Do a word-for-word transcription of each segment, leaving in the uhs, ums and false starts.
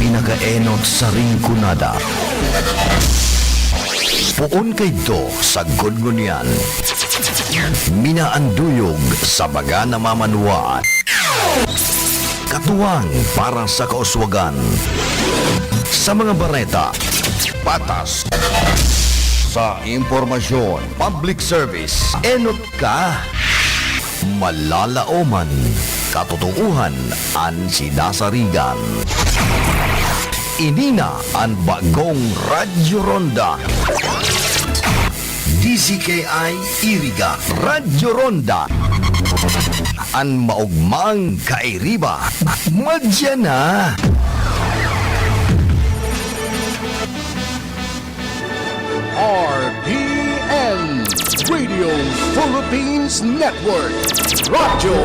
Pinakaenot sa Rinconada. Poon kaidto sagkod ngunyan. Minaanduyog sa mga namamanwaan. Katuwang para sa kauswagan. Sa mga bareta, patas. Sa impormasyon, public service, enot ka. Malalaoman, katotoohan an sinasarigan. Ini na an bagong Radyo Ronda. D Z K I Iriga, Radyo Ronda. An maogmang kairiba, madya na. R P N, Radio Philippines Network, Radyo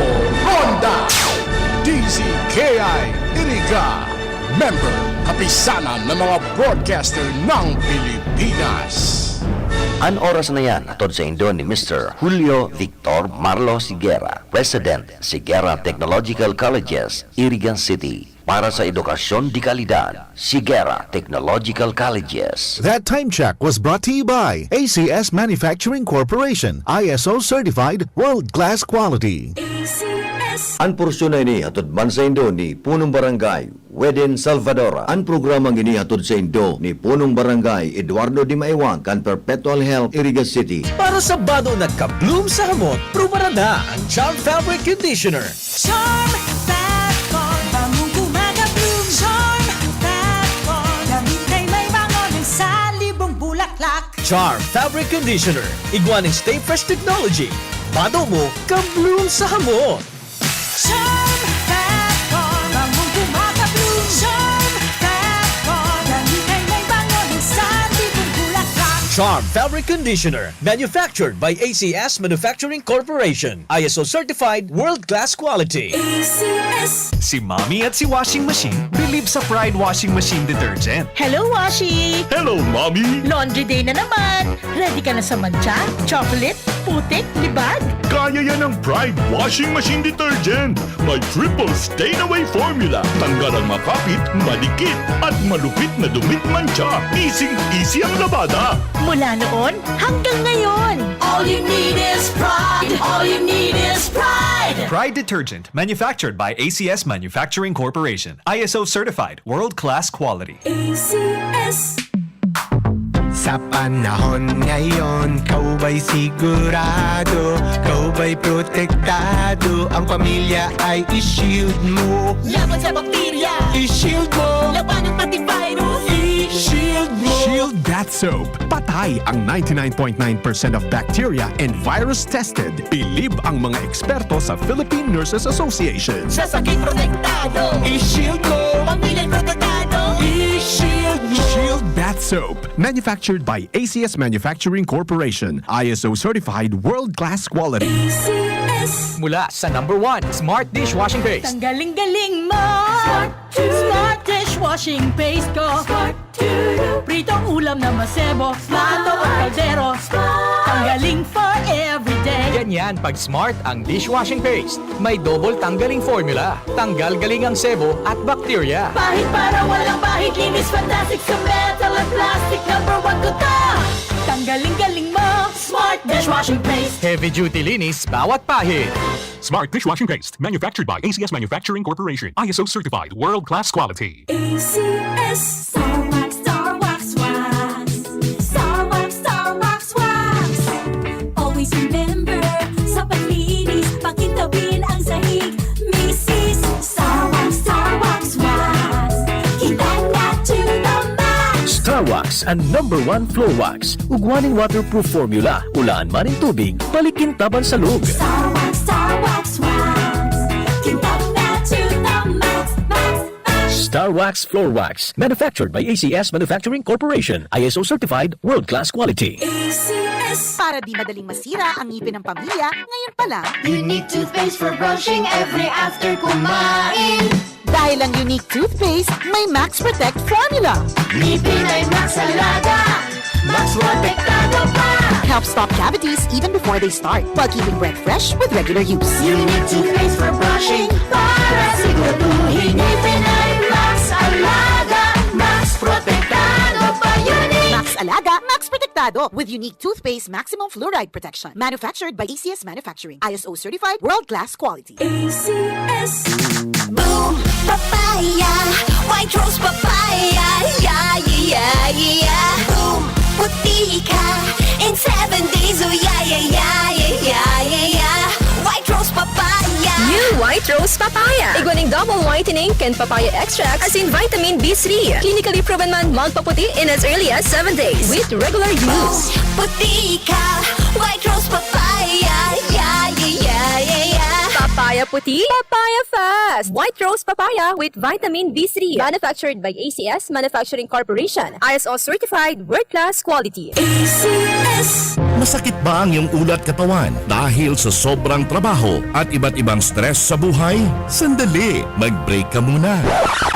Ronda, D Z K I Iriga, member, Kapisanan ng mga Broadcaster ng Pilipinas. An oras na yan, hatod saindo ni Mister Julio Victor Marlo Sigera, President, Sigera Technological Colleges, Iriga City. Para sa edukasyon de kalidad, Sigera Technological Colleges. That time check was brought to you by A C S Manufacturing Corporation, I S O certified, world-class quality. A C S. An porsyon na ini hatod man saindo ni Punong Barangay Weden Salvadora. An programang ini hatod saindo ni Punong Barangay Eduardo Dimaiwang kan Perpetual Health, Iriga City. Para sa bado na ka-bloom sa hamot, prubaran na an Charm Fabric Conditioner. Charm Fat Core, bangong gumagabloom. Charm Fat Core, damit ay may bango ng salibong bulaklak. Charm Fabric Conditioner, igwa nin Stay Fresh Technology. Bado mo, ka-bloom sa hamot. Charm Fat Core, bangong gumagabloom. Charm Fat Core, damit ay may bango ng salibong bulaklak. Charm Fabric Conditioner, manufactured by A C S Manufacturing Corporation. I S O certified, world-class quality. A C S. Si Mommy at si Washing Machine believe sa Pride Washing Machine Detergent. Hello, Washi! Hello, Mommy! Laundry day na naman! Ready ka na sa mantsa, chocolate, putik, libag? Kaya yan ng Pride Washing Machine Detergent. May triple stain away formula. Tanggal ang makapit, madikit, at malupit na dumi't mantsa. Easy-easy ang labada. Mula noon hanggang ngayon. All you need is pride. All you need is pride. Pride detergent, manufactured by A C S Manufacturing Corporation. I S O certified, world-class quality. A C S. Sa panahon ngayon, ikaw ba'y sigurado, ikaw ba'y protektado, ang pamilya ay i-shield mo. Laban sa bakterya, i-shield mo. Labanan pati virus, i-shield mo. Shield Bath Soap. Patay ang ninety-nine point nine percent of bacteria and virus tested. Bilib ang mga eksperto sa Philippine Nurses Association. Sa sakit protektado, i-shield mo. Pamilya'y protektado, i-shield mo. Shield Bath Soap. Manufactured by A C S Manufacturing Corporation. I S O certified, world-class quality. A C S. Mula sa number one, Smart Dishwashing Paste. Tanggaling-galing mo! Smart, Smart Dishwashing Paste ko. Smart, Pritong ulam na masebo, plato o kaldero. Smart. Tanggaling for everyday. Ganyan pag Smart ang dishwashing paste. May double tanggaling formula. Tanggal galing ang sebo at bakterya. Pahid para walang bahid, linis fantastic sa metal at plastic. Number one ko to. Tanggaling-galing mo, Smart Dishwashing Paste. Heavy duty linis bawat pahid. Smart Dishwashing Paste, manufactured by A C S Manufacturing Corporation. I S O certified, world-class quality. A C S. Star Wax, Star Wax, Wax. Star Wax, Star Wax, Wax. Always remember, sa paglinis, pakintabin ang sahig. Misis, Star Wax, Star Wax, Wax. Kita na to the max. Star Wax, ang number one floor wax. Ugwa nin waterproof formula, ulaan man nin tubig, balik kintaban sa log. Star Wax, Star Wax, Wax. Kintab na to the max, max, max. Star Wax Floor Wax, manufactured by A C S Manufacturing Corporation, I S O certified, world-class quality. A C S. Para di madaling masira ang ngipin ng pamilya, ngayon pa lang. Unique toothpaste for brushing every after kumain. Dahil ang Unique Toothpaste may Max Protect Formula. Ngipin ay Max Alaga, Max Protektado pa. Helps stop cavities even before they start, while keeping breath fresh with regular use. Unique Toothpaste for brushing, para siguraduhin ngipin ay Max Alaga. Alaga, Max Protektado pa, Unique. Max Alaga, Max Protektado with Unique Toothpaste Maximum Fluoride Protection. Manufactured by A C S Manufacturing. I S O certified, world-class quality. A C S. Boom Papaya, White Rose Papaya, yeah, yeah, yeah, yeah. Boom, puti ka in seven days, oh yeah, yeah, yeah, yeah, yeah, yeah, yeah. White Rose Papaya. New White Rose Papaya. Igwa nin double whitening kan papaya extract, asin vitamin B three. Clinically proven man magpaputi in as early as seven days with regular use. Boom, puti ka, White Rose Papaya, yeah, yeah, yeah, yeah, yeah. Papaya puti, papaya fast. White Rose Papaya with vitamin B three. Manufactured by A C S Manufacturing Corporation. I S O certified, world-class quality. A C S. Masakit ba ang iyong ulo at katawan dahil sa sobrang trabaho at iba't ibang stress sa buhay? Sandali, mag-break ka muna.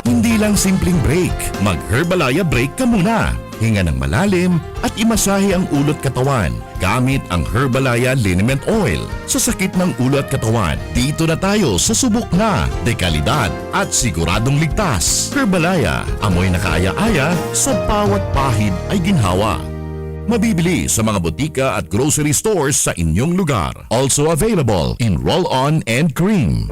Hindi lang simpleng break, mag-Herbalaya break ka muna. Hinga ng malalim at imasahe ang ulo at katawan gamit ang Herbalaya Liniment Oil. Sa sakit ng ulo at katawan, dito na tayo sa subok na, dekalidad at siguradong ligtas. Herbalaya, amoy na kaaya-aya, sa bawat pahid ay ginhawa. Mabibili sa mga botika at grocery stores sa inyong lugar. Also available in roll-on and cream.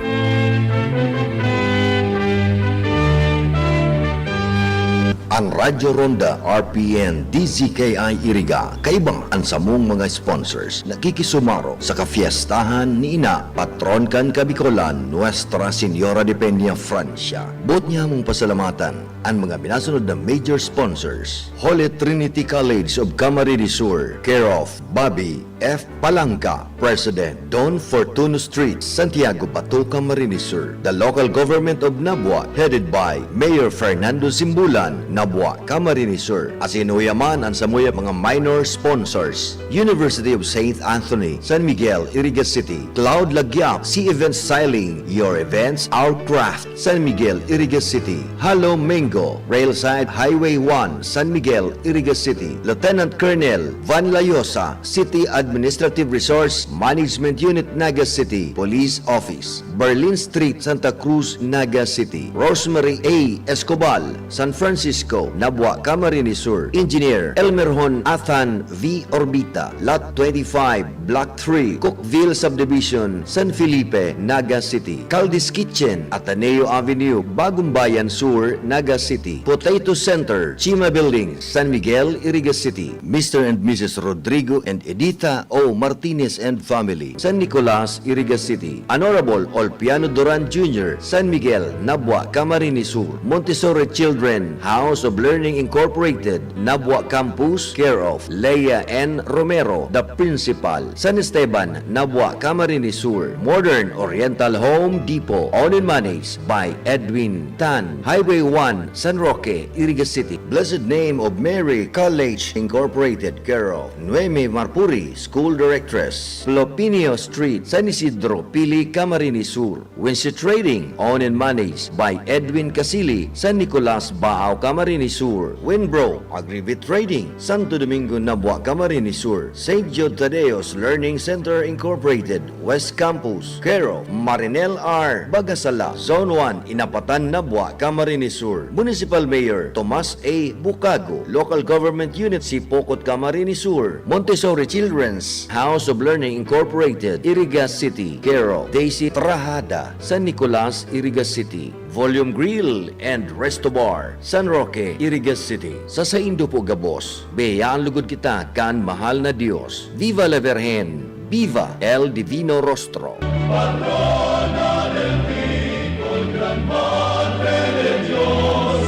An Radyo Ronda, R P N, D Z K I Iriga, kaiba an samong mga sponsors, nakikisumaro sa kafiestahan ni Ina, patron kan Kabikolan, Nuestra Señora de Peña, Francia. Boot niya mong pasalamatan an mga minasunod na major sponsors: Holy Trinity College of Camarines Sur, care of Bobby F. Palangka, President, Don Fortuno Street, Santiago, Bato, Camarines Sur. The local government of Nabua, headed by Mayor Fernando Simbulan, Nabua, Camarines Sur. Asin huya man an samuyang mga minor sponsors: University of Saint Anthony, San Miguel, Iriga City, Cloud Lagyap, Sea Events Styling, Your Events, Our Craft, San Miguel, Iriga City, Halo Mango, Railside Highway one, San Miguel, Iriga City, Lieutenant Colonel Van Layosa, City Administrative Resource Management Unit, Naga City, Police Office, Berlin Street, Santa Cruz, Naga City, Rosemary A. Escobal, San Francisco, Nabua, Camarines Sur, Engineer Elmerhon Athan V. Orbita, Lot twenty-five, Block three, Cookville Subdivision, San Felipe, Naga City, Caldi's Kitchen, Ateneo Avenue, Bagumbayan Sur, Naga City, Potato Center, Chima Building, San Miguel, Iriga City, Mister and Missus Rodrigo and Edita O. Martinez and family, San Nicolas, Iriga City, Honorable Olpiano Duran Junior, San Miguel, Nabua, Camarines Sur, Montessori Children House of Learning Incorporated, Nabua Campus, care of Lea N. Romero, the principal, San Esteban, Nabua, Camarines Sur, Modern Oriental Home Depot, owned and managed by Edwin Tan, Highway one, San Roque, Iriga City, Blessed Name of Mary College Incorporated, care of Noemi Marpuri, School Directress, Plopinio Street, San Isidro, Pili, Camarines Sur. Winsi Trading, owned and managed by Edwin Casili, San Nicolas, Baao, Camarines Sur. Winbro, Agribit Trading, Santo Domingo, Nabua, Camarines Sur. Saint Jude Tadeo's Learning Center Incorporated, West Campus, care of Marinel R. Bagasala, Zone one, Inapatan, Nabua, Camarines Sur. Municipal Mayor Tomas A. Bucago, Local Government Unit C. Pocot, Camarines Sur. Montessori Children's House of Learning Incorporated, Iriga City, care of Daisy Trahada, San Nicolas, Iriga City. Volume Grill and Resto Bar, San Roque, Iriga City. Sa saindo po gabos, biyayaan lugod kita kan mahal na Dios. Viva la Virgen! Viva el Divino Rostro! Patrona del Bicol, Gran Madre de Dios,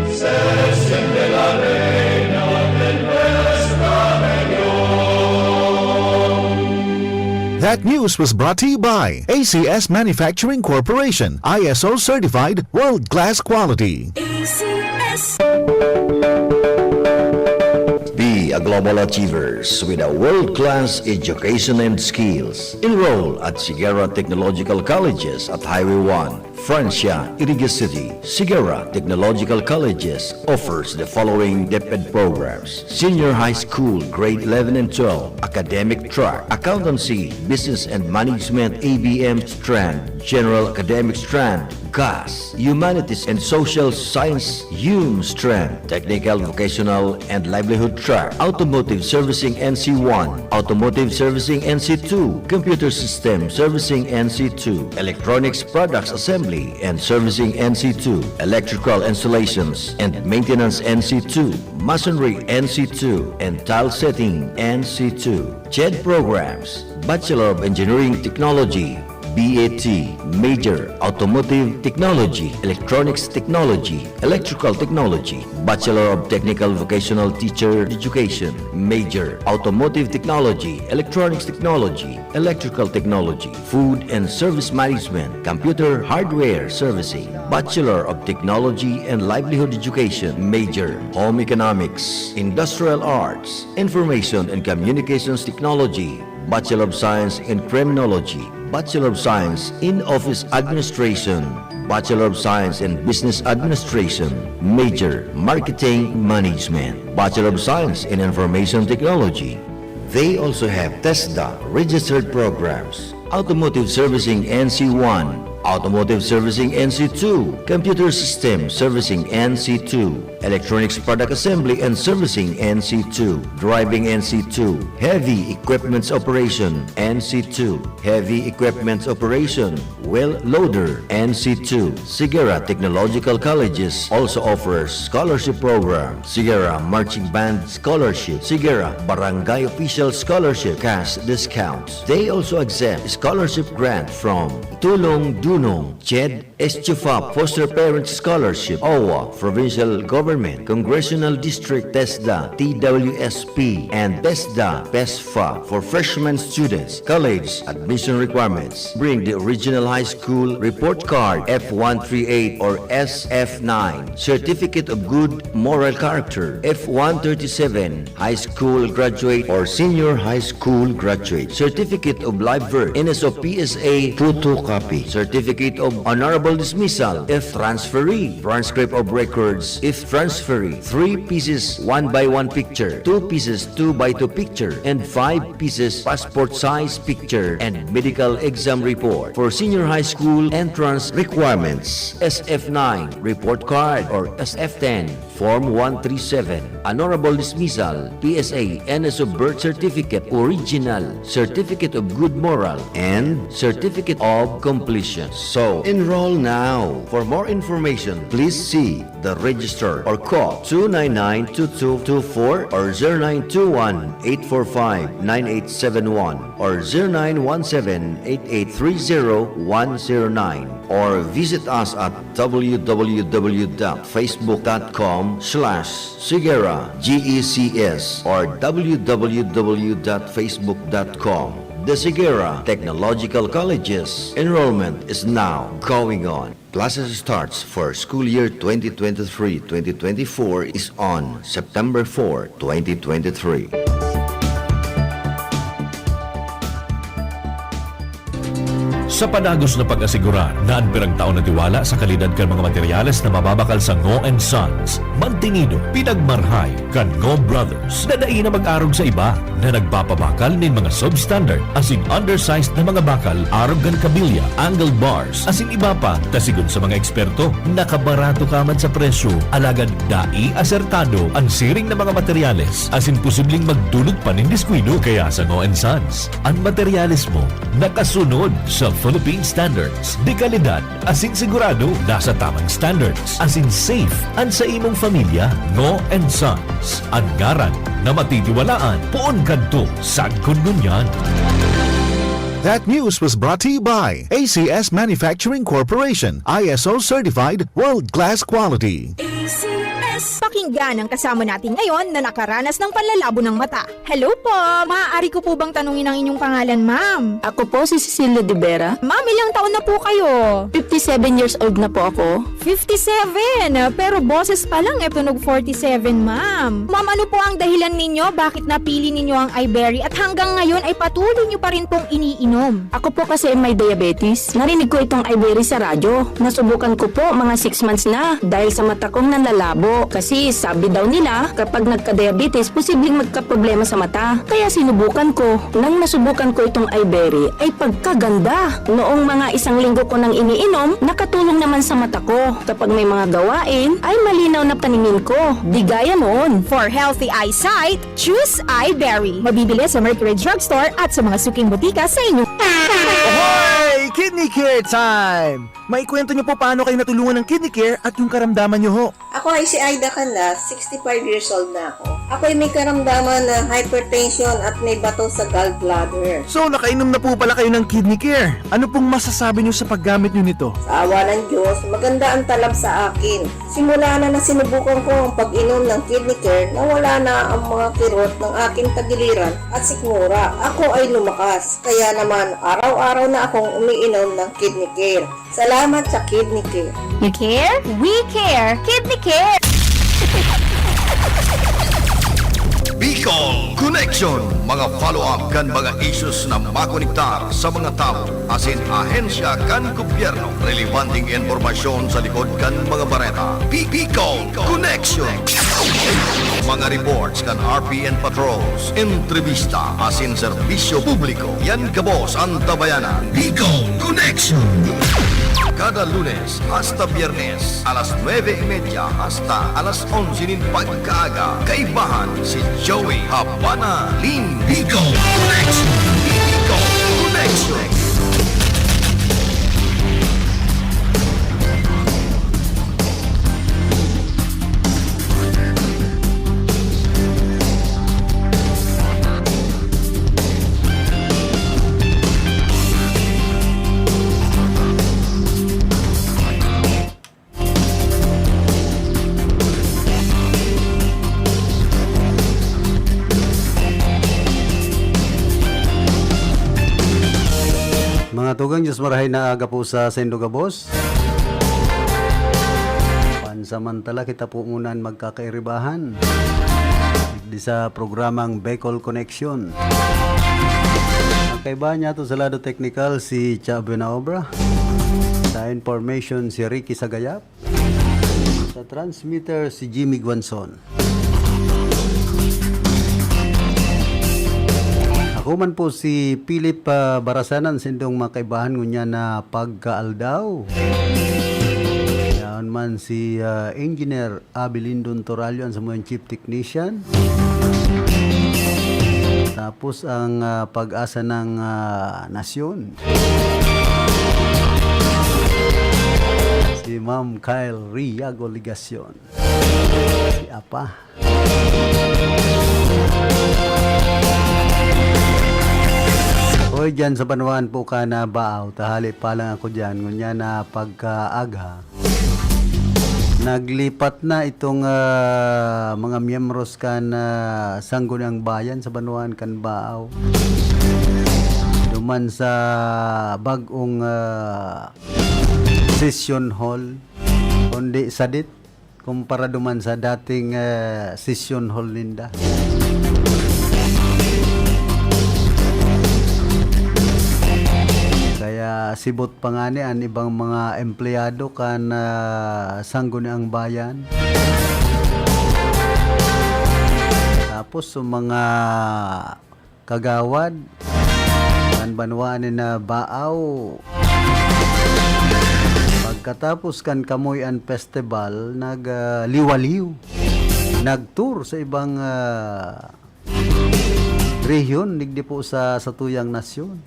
se siente la reina de nuestra región. That news was brought to you by A C S Manufacturing Corporation, I S O certified, world-class quality. A C S. Be a global achievers with a world-class education and skills. Enroll at Sigara Technological Colleges at Highway one, Francia, Iriga City. Sigara Technological Colleges offers the following DepEd programs: Senior High School, Grade eleven and twelve, Academic Track, Accountancy, Business and Management, A B M strand, General Academic Strand, GAS, Humanities and Social Science, HUM Strand, Technical, Vocational and Livelihood Track, Automotive Servicing N C one, Automotive Servicing N C two, Computer System Servicing N C two, Electronics Products Assembly and Servicing N C two, Electrical Installations and Maintenance N C two, Masonry N C two, and Tile Setting N C two. CHED programs, Bachelor of Engineering Technology, B A T, major, Automotive Technology, Electronics Technology, Electrical Technology, Bachelor of Technical Vocational Teacher Education, major, Automotive Technology, Electronics Technology, Electrical Technology, Food and Service Management, Computer Hardware Servicing, Bachelor of Technology and Livelihood Education, major, Home Economics, Industrial Arts, Information and Communications Technology, Bachelor of Science in Criminology, Bachelor of Science in Office Administration, Bachelor of Science in Business Administration, major, Marketing Management, Bachelor of Science in Information Technology. They also have TESDA registered programs, Automotive Servicing N C one, Automotive Servicing N C two, Computer System Servicing N C two, Electronics Product Assembly and Servicing N C two, Driving N C two, Heavy Equipments Operation N C two, Heavy Equipments Operation, Wheel Loader N C two. Sigara Technological Colleges also offers scholarship program, Sigara Marching Band Scholarship, Sigara Barangay Official Scholarship, cash discounts. They also accept scholarship grant from Tulong Dunong, CHED, ESTUFAP Foster Parent Scholarship, OWWA, Provincial Government, Congressional District, TESDA, T W S P, and TESDA, PESFA. For freshman students, college admission requirements. Bring the original high school report card, F one three eight or S F nine, certificate of good moral character, F one thirty-seven, high school graduate or senior high school graduate, certificate of live birth, N S O P S A photocopy, certificate of honorable dismissal if transferee, transcript of records if transferee, three pieces one by one picture, two pieces two by two picture, and five pieces passport size picture, and medical exam report. For senior high school entrance requirements, S F nine report card or S F ten, Form one three seven, honorable dismissal, P S A, N S O birth certificate, original, certificate of good moral, and certificate of completion. So, enroll now. For more information, please see the register or call two nine nine two two two four or zero nine two one eight four five nine eight seven one or zero nine one seven eight eight three zero one zero nine or visit us at w w w dot facebook dot com slash sigera G E C S or w w w dot facebook dot com. The Sigera Technological Colleges enrollment is now going on. Classes starts for school year twenty twenty-three twenty twenty-four is on September four, twenty twenty-three. Sa padagos na pag-asigurar na an pirang taon na tiwala sa kalidad kan mga materyales na mababakal sa Ngo and Sons, mantinido, pinagmarhay kan Ngo Brothers na dai na mag-arog sa iba, na nagpapabakal nin mga substandard asin undersized na mga bakal arog kan kabilya, angle bars, asin iba pa, ta sigon sa mga eksperto, nakabarato ka man sa presyo, alagad dai asertado an siring na mga materyales asin posibleng magdulot pa nin diskuido. Kaya sa Ngo and Sons, an materyales mo nakasunod sa Philippine Standards de Calidad asin sigurado nasa tamang standards asin safe an sa imong pamilya. Ngo and Sons, an ngaran na matitiwalaan poon kadto sagkod ngunyan. That news was brought to you by A C S Manufacturing Corporation, I S O certified, world-class quality. A C S. Pakinggan ang kasama natin ngayon na nakaranas ng panlalabo ng mata. Hello po! Maaari ko po bang tanungin ang inyong pangalan, ma'am? Ako po si Cecilia de Vera. Ma'am, ilang taon na po kayo? Fifty-seven years old na po ako. Fifty-seven? Pero boses pa lang, eh, tunog forty-seven, ma'am. Ma'am, ano po ang dahilan ninyo bakit napili ninyo ang Iberry at hanggang ngayon ay patuloy nyo pa rin pong iniinom? Ako po kasi may diabetes. Narinig ko itong Iberry sa radyo. Nasubukan ko po, mga six months na. Dahil sa mata kong nanlalabo. Kasi Sabi daw nila, kapag nagka-diabetes, posibleng magkaproblema sa mata. Kaya sinubukan ko. Nang nasubukan ko itong Iberry, ay pagkaganda! Noong mga isang linggo ko nang iniinom, nakatulong naman sa mata ko. Kapag may mga gawain, ay malinaw na paningin ko. Di gaya noon. For healthy eyesight, choose Iberry. Mabibili sa Mercury Drugstore at sa mga suking botika sa inyo. Hoy! Kidney Care Time! Maikwento niyo po paano kayo natulungan ng Kidney Care at yung karamdaman niyo ho. Ako ay si Aida Canlas, sixty-five years old na ako. Ako ay may karamdaman na hypertension at may bato sa gallbladder. So, nakainom na po pala kayo ng Kidney Care. Ano pong masasabi niyo sa paggamit niyo nito? Sa awa ng Diyos, maganda ang talab sa akin. Simula na nasinubukan ko ang pag-inom ng Kidney Care, nawala na ang mga kirot ng aking tagiliran at sikmura. Ako ay lumakas, kaya naman araw-araw na akong umiinom ng Kidney Care. Salamat sa Kidney Care. You care? We care! Kidney Care! Bicol Connection, mga follow-up kan mga issues na makonektar sa mga tawo asin ahensya kan gobyerno. Relebanteng impormasyon sa likod kan mga bareta. Bi- Bicol Connection. Mga reports kan R P N patrols, entrevista asin serbisyo publiko. Yan gabos an tabayanan. Bicol Connection. Kada Lunes hasta Biyernes, alas nuebe y media hasta alas onse nin pagkaaga. Kaibahan si Joey Habana Lim. Bicol Connection. Bicol Connection. Mga tugang, Diyos marahay na aga po sa saindo gabos. Pansamantala kita po muna an magkakairibahan digdi sa programang Bicol Connection. Ang kaibahan niya to sa lado teknikal si Cha Buenaobra. Sa information si Ricky Sagayap. Sa transmitter si Jimmy Guanzon. Ako man po si Philip ah, Barasanan, sindong mga kaibahan ngunyan na pagkaaldaw. Yaon man si ah, Engineer Abilindon Torallo, ang samuyang chief technician. Tapos ang ah, pag-asa ng ah, nasyon. Si Ma'am Kyle Riago Legacion. Si Apa. Hoy, dyan sa banwaan po ka na Baaw, tahali pa lang ako dyan, ngunyan na pagkaaga. Naglipat na itong ah, mga miyembros kan ah, Sangguniang Bayan sa banwaan kan Baaw. Duman sa bag-ong ah, session hall, kundi sadit kumpara duman sa dating ah, session hall ninda. Kaya sibot pa ngani an ibang mga empleyado kan ah, Sangguniang Bayan. Tapos sa mga kagawad kan banwaan ni na Baaw. Pagkatapos kan Kamoy-an Festival, nagliwaliw, nag-tour sa ibang ah, rehiyon digdi po sa satuyang nasyon.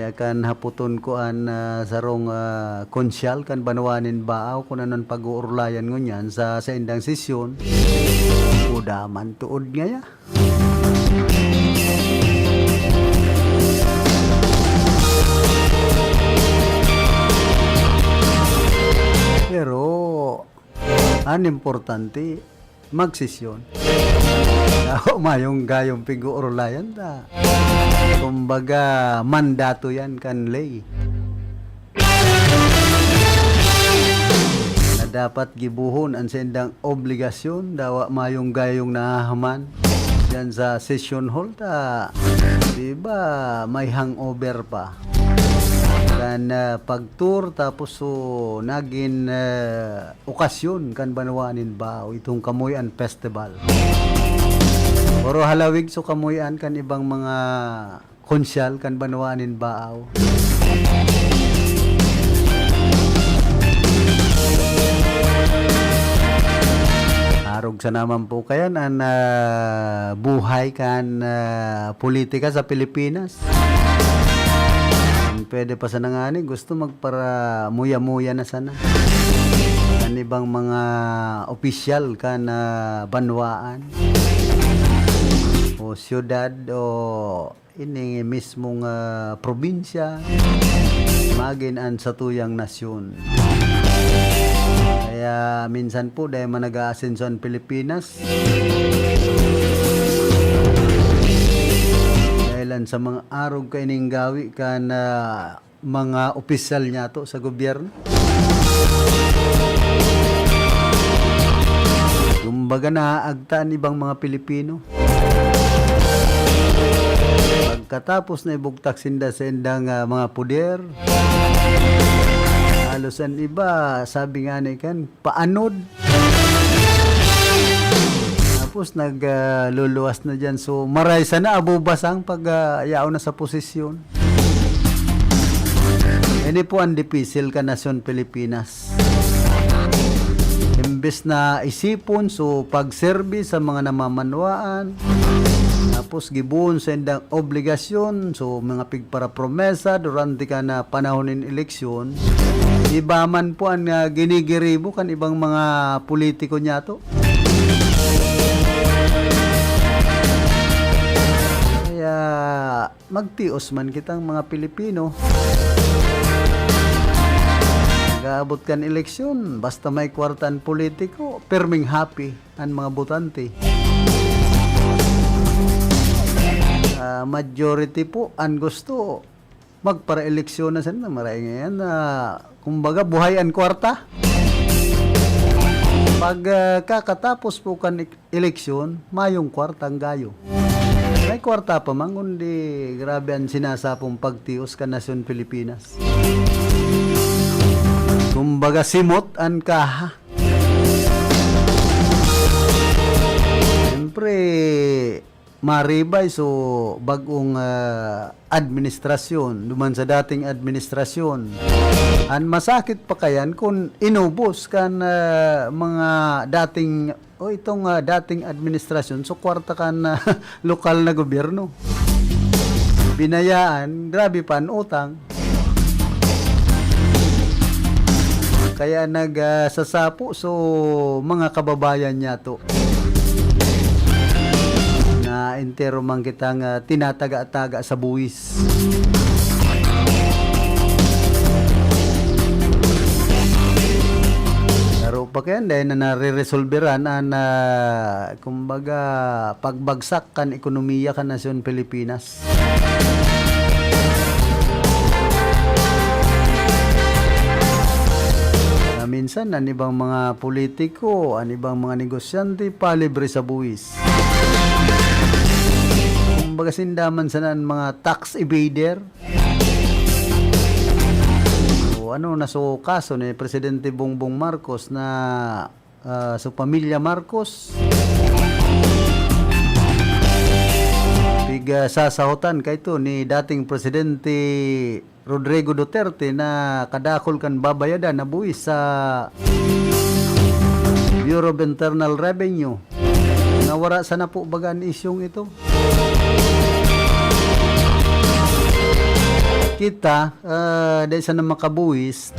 Kaya kan hapoton ko an ah, sarong ah, konsyal kan banwaan nin Baaw kun ano an pag-uurulayan ngunyan sa saindang sesyon, kuda man tuod ngaya. Pero an importante, magsesyon. Tao mayong gayong pig-uurulayan ta. Kumbaga, mandato yan kan ley. Na dapat gibohon an saindang obligasyon, dawa mayong gayong nahahaman diyan sa session hall ta, di ba, may hangover pa. Kan, ah, pag-tour, tapos so nagin, ah, okasyon kan banwaan nin Baao, itong Kamoy-an Festival. Puro halawig so Kamoy-an kan ibang mga konsyal kan banwaan nin Baao. Arog sa naman po kayan an, ah, buhay kan, ah, politika sa Pilipinas. An pwede pa sana ngani, gusto magparamuya-muya na sana. An ibang mga opisyal kan, ah, banwaan o siyudad o ini mismong, ah, probinsya, magin an satuyang nasyon. Kaya minsan po, dai man nag-aasenso an Pilipinas. Dahilan sa mga arog kaining gawi kan, ah, mga opisyal niyato sa gobyerno. Kumbaga, naaagta an ibang mga Pilipino. Pagkatapos na ibugtak sinda sa indang, ah, mga poder, halos an iba, sabi nga ni kan, paanod. Tapos nag, ah, luluwas na diyan. So, maray sana abubasang pag, ah, yaon na sa posisyon. Ini po ang dipisil kan nasyon Pilipinas. Imbes na isipon, so, pagserbi sa mga namamanwaan, tapos gibohon sa indang obligasyon, so, mga pigparapromesa durante kan, ah, panahon nin eleksyon, iba man po an, ah, ginigiribo kan ibang mga politiko niyato. Kaya, magtios man kitang mga Pilipino. Nag-aabot kan eleksyon, basta may kwarta an politiko, pirming happy an mga botante. Ah, majority po an gusto magpara-eleksyon na sana, maray ngayan na, kumbaga, buhay an kwarta. Pag, ah, kakatapos po kan ek-, eleksyon, mayong kwarta ang gayo. May kwarta pa man, kundi grabe an sinasapong pagtios kan nasyon Pilipinas. Kumbaga, simot an kaha. Siyempre, maribay so bag-ong, ah, administrasyon duman sa dating administrasyon. An masakit pa kayan kun inubos kan, ah, mga dating, o itong, ah, dating administrasyon, so kwarta kan, ah, lokal na gobyerno. Binayaan, grabe pa an utang. Kaya nag, ah, sasapo so mga kababayan niyato na entero man kitang, ah, tinataga-taga sa buwis. Laro pa kayan, dahil na nare-resolveran an, ah, kumbaga, pagbagsak kan ekonomiya kan nasyon Pilipinas. Na minsan, an ibang mga politiko, an ibang mga negosyante, palibre sa buwis. Kumbaga, sinda man sana an mga tax evader. O ano, na so kaso ni Presidente Bongbong Marcos na ah, so pamilya Marcos. Pig, ah, sasahotan kaito ni dating Presidente Rodrigo Duterte na kadakul kan babayadan na buwis sa Bureau of Internal Revenue. Nawara sana po baga an isyung ito. Kita, ah, dai sana makabuwis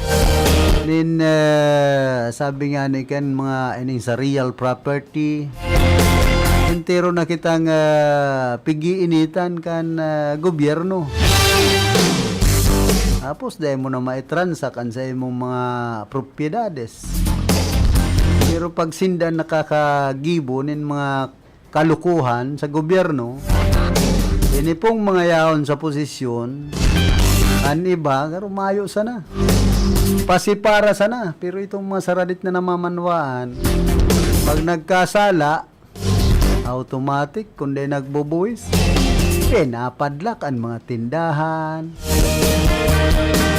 nin, ah, sabi nga ni kan mga ining sa real property, entero na kitang, ah, pig-iinitan kan, ah, gobyerno. Tapos dai mo na maitransak an sa imong mga propiedades. Pero pag sinda nakakagibo nin mga kalukuhan sa gobyerno, ini pong mga yaon sa posisyon, an iba, garo mayo sana. Pasipara sana. Pero itong mga saradit na namamanwaan, pag nagkasala, automatic, kundi nagbubuwis, pinapadlak an mga tindahan.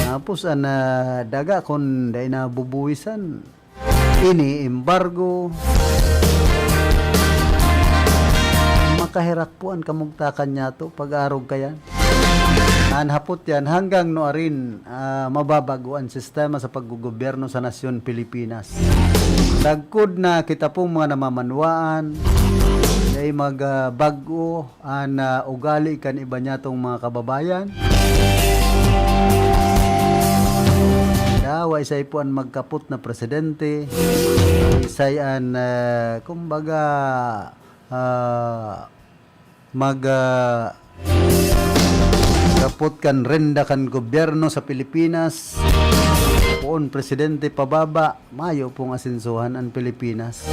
Tapos an, ah, daga kun dai nabubuwisan, ini-embargo. Makaherak po an kamugtakan niyato pag-arog kayan. An hapot yan, hanggang nuarin, ah, mababago an sistema sa paggogobyerno sa nasyon Pilipinas. Sagkod na kita pong mga namamanwaan, dai mag, ah, bag-o an, ah, ugali kan iba niyatong mga kababayan. Dawa, isay po an magkapot na presidente. Isay an, ah, kumbaga, ah, mag, ah, kapot kan renda kan gobyerno sa Pilipinas. Poon presidente pababa, mayo pong asensohan an Pilipinas.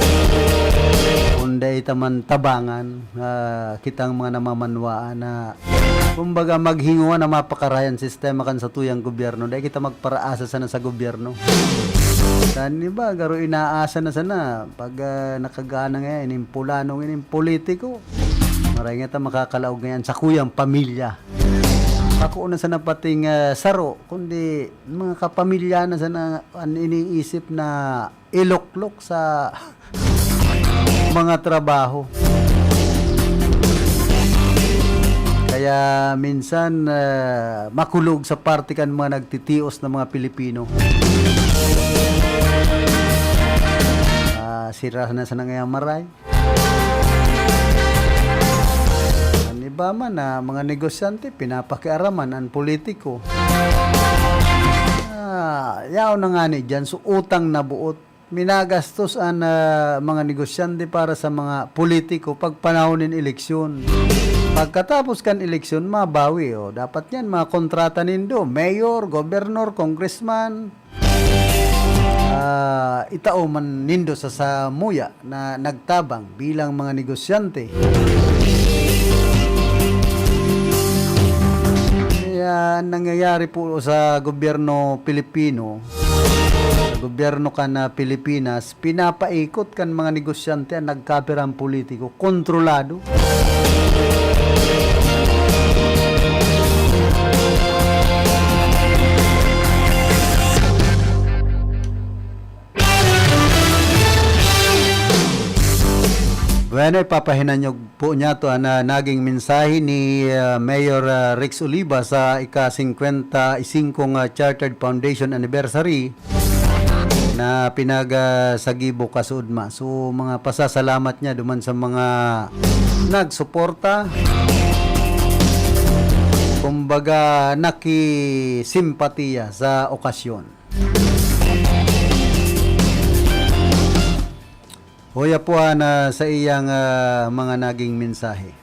Kun dai ta man tabangan, ah, kitang mga namamanwaan na, kumbaga, maghingowa na mapakarayan sistema kan satuyang gobyerno, dai kita magparaasa sana sa gobyerno. Kan iba, garo inaasa na sana, pag, ah, nakagana nga, inimpulano, inimpolitiko. Maray nga ta makakalaog ngayon sa kuyang pamilya. Bako na sana pating, ah, saro, kundi mga kapamilya na sana an iniisip na iloklok sa mga trabaho. Kaya minsan, ah, makulog sa parte kan mga nagtitios na mga Pilipino. Ah, sira na sana ngayon maray. An iba man na mga negosyante, pinapakiaraman an politiko. Ah, yaon na ngani diyan, so utang na buot. Minagastos an, ah, mga negosyante para sa mga politiko pag panahon nin eleksyon. Pagkatapos kan eleksyon, mabawi, oh. Dapat yan, mga kontrata nindo, mayor, governor, congressman, ah, itao man nindo sa samuya na nagtabang bilang mga negosyante. Kaya ang nangyayari po sa gobyerno Pilipino, sa gobyerno kan, ah, Pilipinas, pinapaikot kan mga negosyante an nagkapirang politiko, kontrolado. Bueno, ipapahinanyog po niyato an, ah, naging mensahe ni, ah, Mayor, ah, Rex Oliva sa ika-singkwenta y singkong, ah, Chartered Foundation Anniversary na pinag-, ah, sagibo kasuodma. So, mga pasasalamat niya duman sa mga nagsuporta, kumbaga, nakisimpatiya sa okasyon. Hoy, apuhan na sa iyang, ah, mga naging mensahe.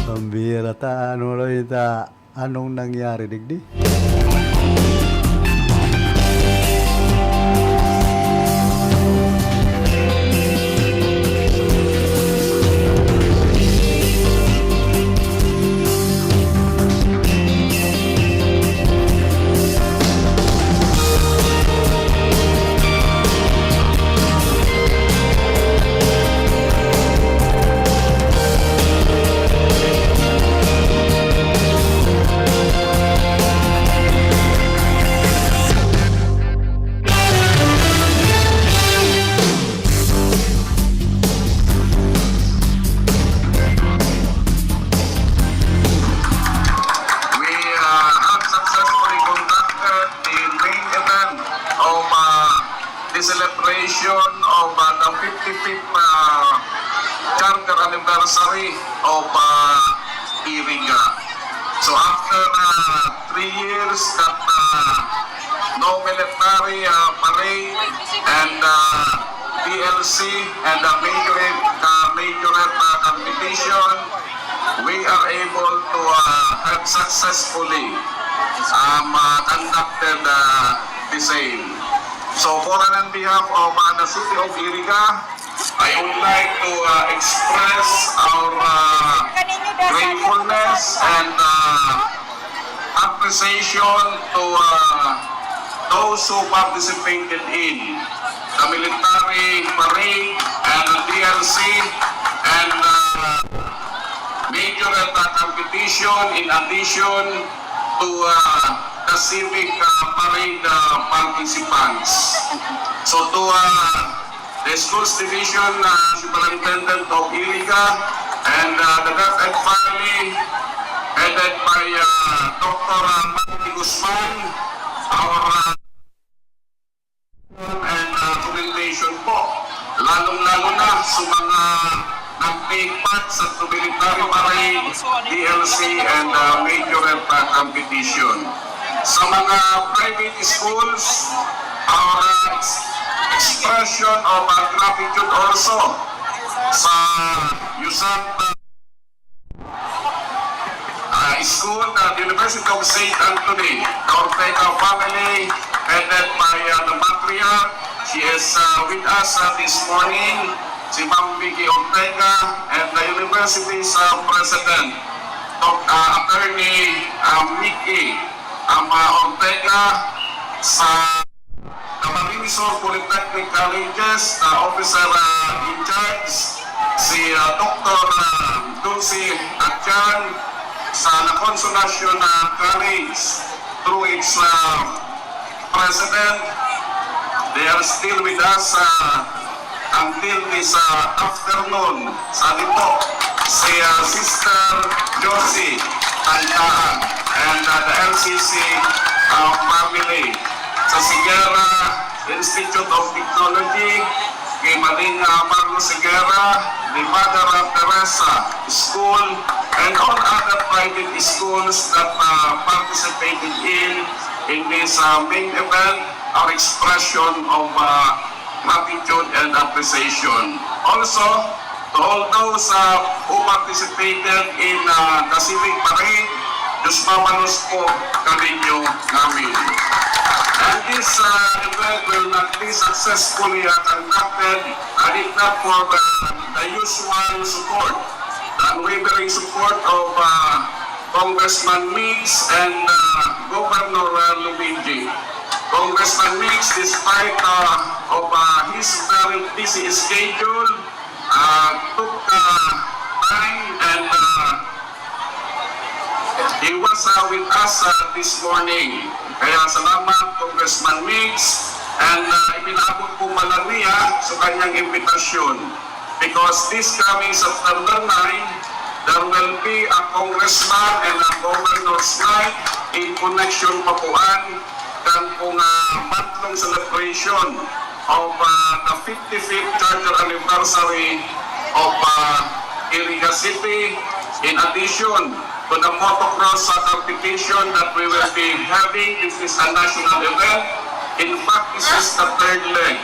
Pambihira ta, ano raw ita, anong nangyari digdi? We, uh, have successfully conducted the main event of, uh, the celebration of, uh, the fifty-fifth, uh, charter anniversary of, uh, Iriga. So after, uh, three years that, uh, no military, uh, parade and, uh, P L C and the majorette, uh, majorette, uh, competition, we are able to, uh, have successfully, um, uh, conducted, uh, the same. So, for and on behalf of, uh, the city of Iriga, I would like to uh, express our uh, gratefulness and uh, appreciation to uh, those who participated in the military parade and the D L C and uh, major attack competition, in addition to uh, the civic uh, parade uh, participants. So to uh, the schools division uh, superintendent of Iliga and uh, the DepEd family headed by uh, Doctor uh, Manny Guzman, our uh, and uh, commendation po, lalong-lalo na sa mga nag-take part sa military parade, D L C, and uh, major uh, competition. Sa mga private schools, our uh, ex- expression of uh, gratitude also sa Yusanta uh, School at University of Saint Anthony, the Ortega family, headed by uh, the matriarch. She is uh, with us uh, this morning, si Ma'am Vicky Ortega, and the university's uh, president, Doc- uh, Attorney uh, Mickey um, uh, Ortega, sa Camarines Sur Polytechnic Colleges, uh, officer uh, in charge, si uh, Doctor uh, Dulce Atian sa La Consolacion uh, College, through its uh, president. They are still with us uh, until this uh, afternoon. Sa po, si uh, Sister Josie Tantaan and uh, the L C C uh, family. Sa Sigera Institute of Technology, kay Maring uh, Marlo Sigera, the Mother uh, Teresa School, and all other private schools that uh, participated in in this uh, main event, our expression of uh, gratitude and appreciation. Also, to all those uh, who participated in uh, the civic parade, Diyos mabalos po kaninyo namin. And this uh, event will not be successfully uh, conducted had it not for the, the usual support, the unwavering support of uh, Congressman Migs and uh, Governor uh, Luigi. Congressman Migs, despite uh, of uh, his very busy schedule, uh, took uh, time and uh, he was uh, with us uh, this morning. Kaya salamat, Congressman Migs, and uh, ipinaabot po pala niya sa kanyang imbitasyon. Because this coming September nine, there will be a congressman and a governor's night in connection pa po an kan pong uh, month-long celebration of uh, the fifty-fifth charter anniversary of uh, Iriga City. In addition to the motocross uh, competition that we will be having, this is a national event. In fact, this is the third leg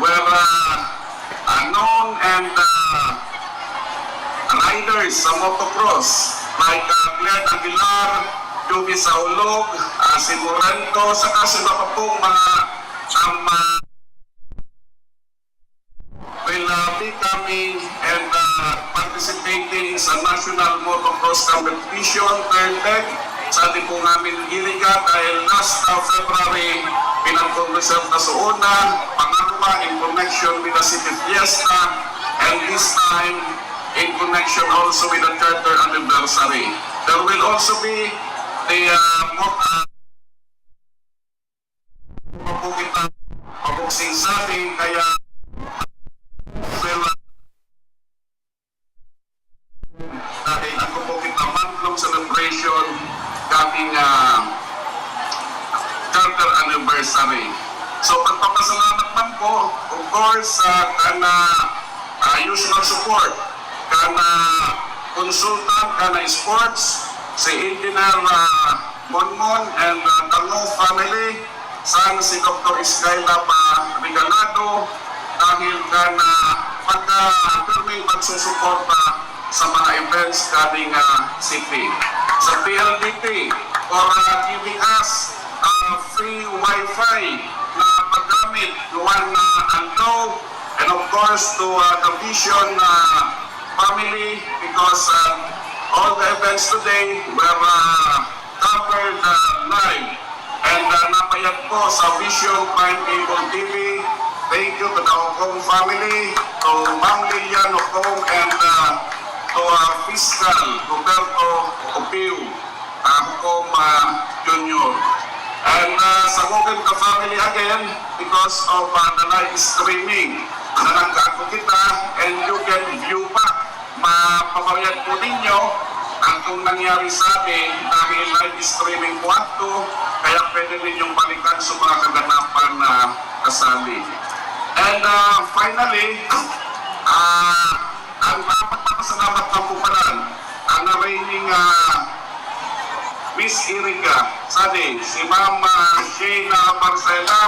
where uh, uh, known and uh, riders sa motocross like uh, Glenn Aguilar, Joby Saulog, uh, si Morento, saka si iba pa pong mga um, uh, will uh, be coming and uh, participating sa National Motocross Competition third leg. Sa ating po namin Iriga dahil last uh, February, pinag-conserve na sa una, pangalawa in connection with the City Fiesta, and this time in connection also with the charter anniversary. There will also be the uh, mo- uh, po kita mabuksing sa ating kaya well, dahil ako po kita month-long celebration coming uh, charter anniversary. So pagpapasalamat man po, of course, sa uh, kana uh, usual support, kana consultant, kana sports, si Engineer uh, Monmon and uh, Tango family, san si Doktor Skyla pa Regalado, dahil kan uh, pagka pirming pagsusuporta sa mga events kading uh, city. Sa P L D T for uh, giving us uh, free wifi na paggamit one uh, aldaw, And of course, to uh, the Vision uh, family, because uh, all the events today were uh, covered uh, live. And uh, napayag po sa Vision Prime Cable T V. Thank you to the Hong Kong family, to Ma'am Lilian Hong Kong, and uh, to our fiscal, Roberto Opio, uh, Hong Kong uh, Junior. And uh, sa Hong Kong family again, because of uh, the live streaming na nagkaago kita, and you can view back, mapabayad po ninyo ang kung nangyari sa atin dahil live streaming po ato, kaya pwede ninyong balikan sa mga kaganapan na kasali. And uh, finally, uh, ang mapagpapasalamat lang po pala ang reigning uh, Miss Iriga Sadi, si Ma'am uh, Shane uh, Marcela.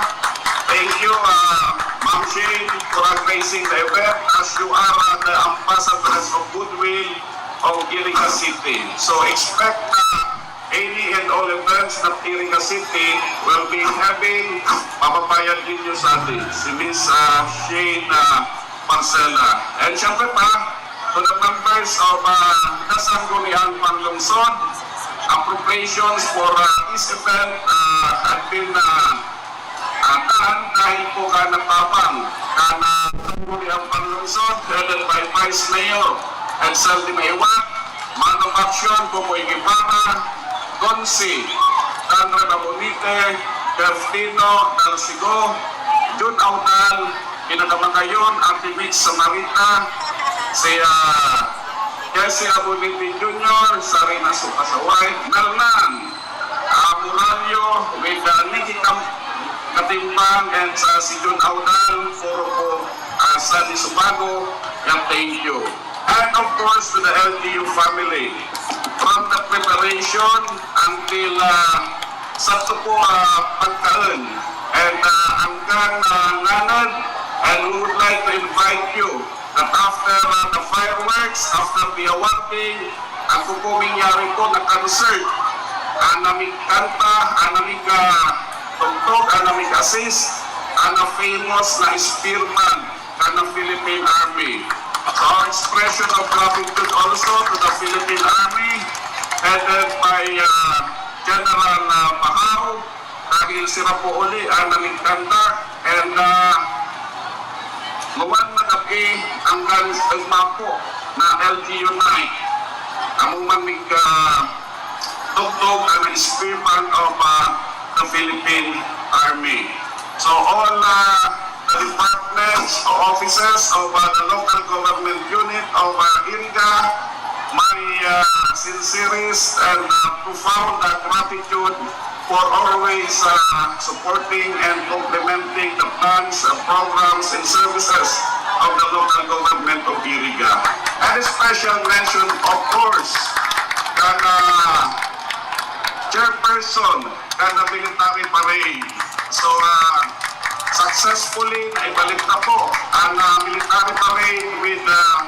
Thank you, uh, Ma'am Shane, for organizing the event as you are uh, the ambassadress of goodwill of Iriga City. So expect uh, any and all events that Iriga City will be having, mapapayag ninyo sa atin, si Miss uh, Shane uh, Marcela. And syempre pa, to the members of uh, Kasangguniang Panlungsod, appropriations for uh, this event uh, had been uh, uh, done dahil po ka nagpapang kana Sangguniang Panlungsod, headed by Vice Mayor Edsel de Maiwat, Man of Action, Boboy Guevara, Gonzi, Conrad Abonite, Delfino Dalsigo, Jun Audal, Pinakamagayon, Ate Mitch Samarita, si uh, Jesse Abonite Junior, Sarina Sukasaway, Mernan uh, Muralio, with uh, Nikki Kam- Katimbang, and sa si Jun Audal, puro po uh, Sunny Subago, and thank you. And of course, to the L G U family, from the preparation until uh, sa po uh, pagkaon, and uh, hanggang uh, nanad, and we would like to invite you that after uh, the fireworks, after the awarding, ang kukumingyari po na concert, ang namig kanta, ang namig uh, tugtog, ang namig assist, ang famous na spearman kan Philippine Army. So our expression of gratitude also to the Philippine Army, headed by uh, General uh, Mahao, dahil sila po uli ang naging kanta, and uh, mawan na gabi hanggang ugma po na L G U night. Amo man mig uh, tugtog ang spearman of uh, the Philippine Army. So all uh, the departments, offices of uh, the local government unit of uh, Iriga, my uh, sincerest and uh, profound uh, gratitude for always uh, supporting and complementing the plans, uh, programs, and services of the local government of Iriga. And a special mention, of course, kan uh, chairperson kan military parade. So, uh, successfully, naibalik na po ang uh, military parade with uh,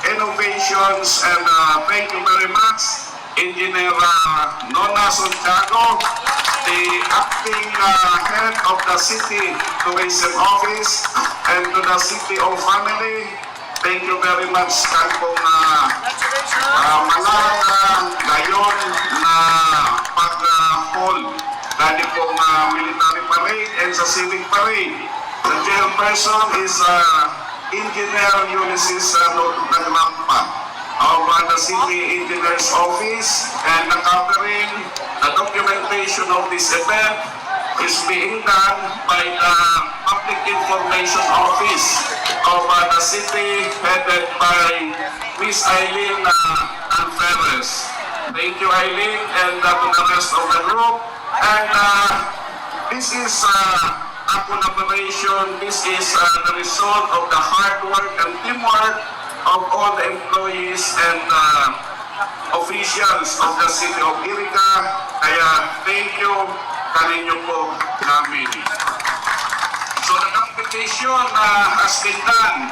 innovations, and uh, thank you very much, Engineer uh, Nona Santiago, the acting uh, head of the City Tourism Office, and to the C T O family. Thank you very much kan pong uh, uh, mga uh, gayon na pag-hold uh, dati pong uh, military parade and sa civic parade. The chairperson is uh, Engineer Ulysses uh, Nagrampa of uh, the City Engineer's Office, and the covering the documentation of this event is being done by the Public Information Office of uh, the city, headed by Miss Eileen uh, Alferez. Thank you, Eileen, and uh, to the rest of the group. And uh, this is uh, a collaboration. This is uh, the result of the hard work and teamwork of all the employees and uh, officials of the City of Iriga. Kaya thank you kaninyo po namin. So the competition uh, has been done,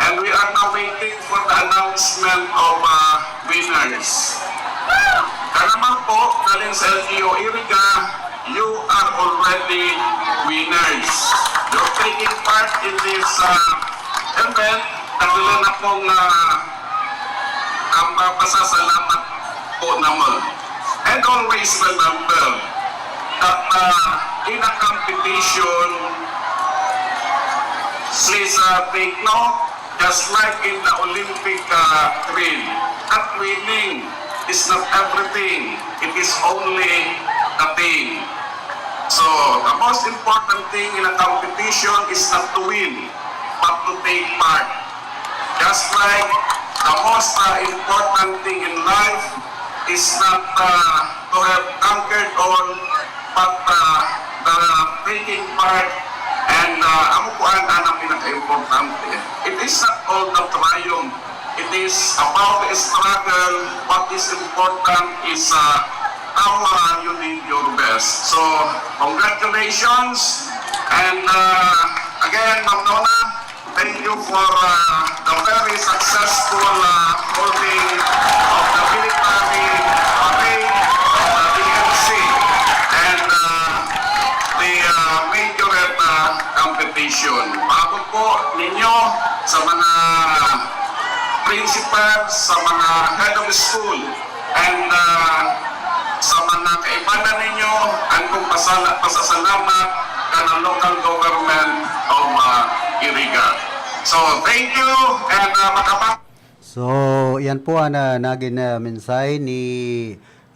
and we are now waiting for the announcement of uh, winners. Kanaman po, kalin sa L G U Iriga, you are already winners. You're taking part in this uh, Well, nagdala na pong, ah, ang mga pasasalamat po naman. And always remember that, ah, in a competition, please, ah, take note, just like in the Olympic, ah, drill, not winning is not everything. It is only a thing. So, the most important thing in a competition is not to win, but to take part. Just like the most, uh, important thing in life is not, uh, to have conquered all, but, uh, the taking part, and, uh, amo po ang, ang pinaka-importante. It is not all the triumph. It is about the struggle. What is important is, uh, how, uh, you did your best. So, congratulations. And, uh, again, Ma'am Nona, thank you for, uh, the very successful, uh, holding of the military parade of the B M C and, uh, the, uh, majorette, uh, competition. Paabot po ninyo sa mga principal, sa mga head of school, and, uh, sa mga kaibanan ninyo, ang kong pasala-, pasasalamat kan local government of, uh, Iriga. So, thank you, and, uh, makapa- So, yan po ang, ah, naging, ah, mensahe ni,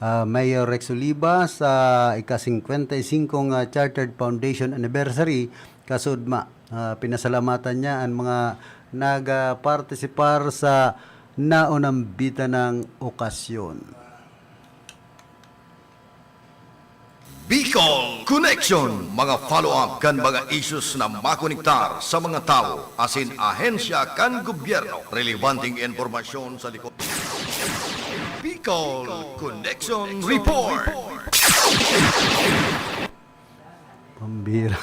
ah, Mayor Rex Oliva sa ika-singkwenta y singkong, ah, Chartered Foundation Anniversary. Kasudma, ah, pinasalamatan niya ang mga nag-, ah, partisipar sa naunambitan ng okasyon. Bicol Connection, mga follow-up kan mga issues na makonektar sa mga tawo asin ahensya kan gobyerno. Relebanteng impormasyon sa likod. Bicol Connection Report. Pambira.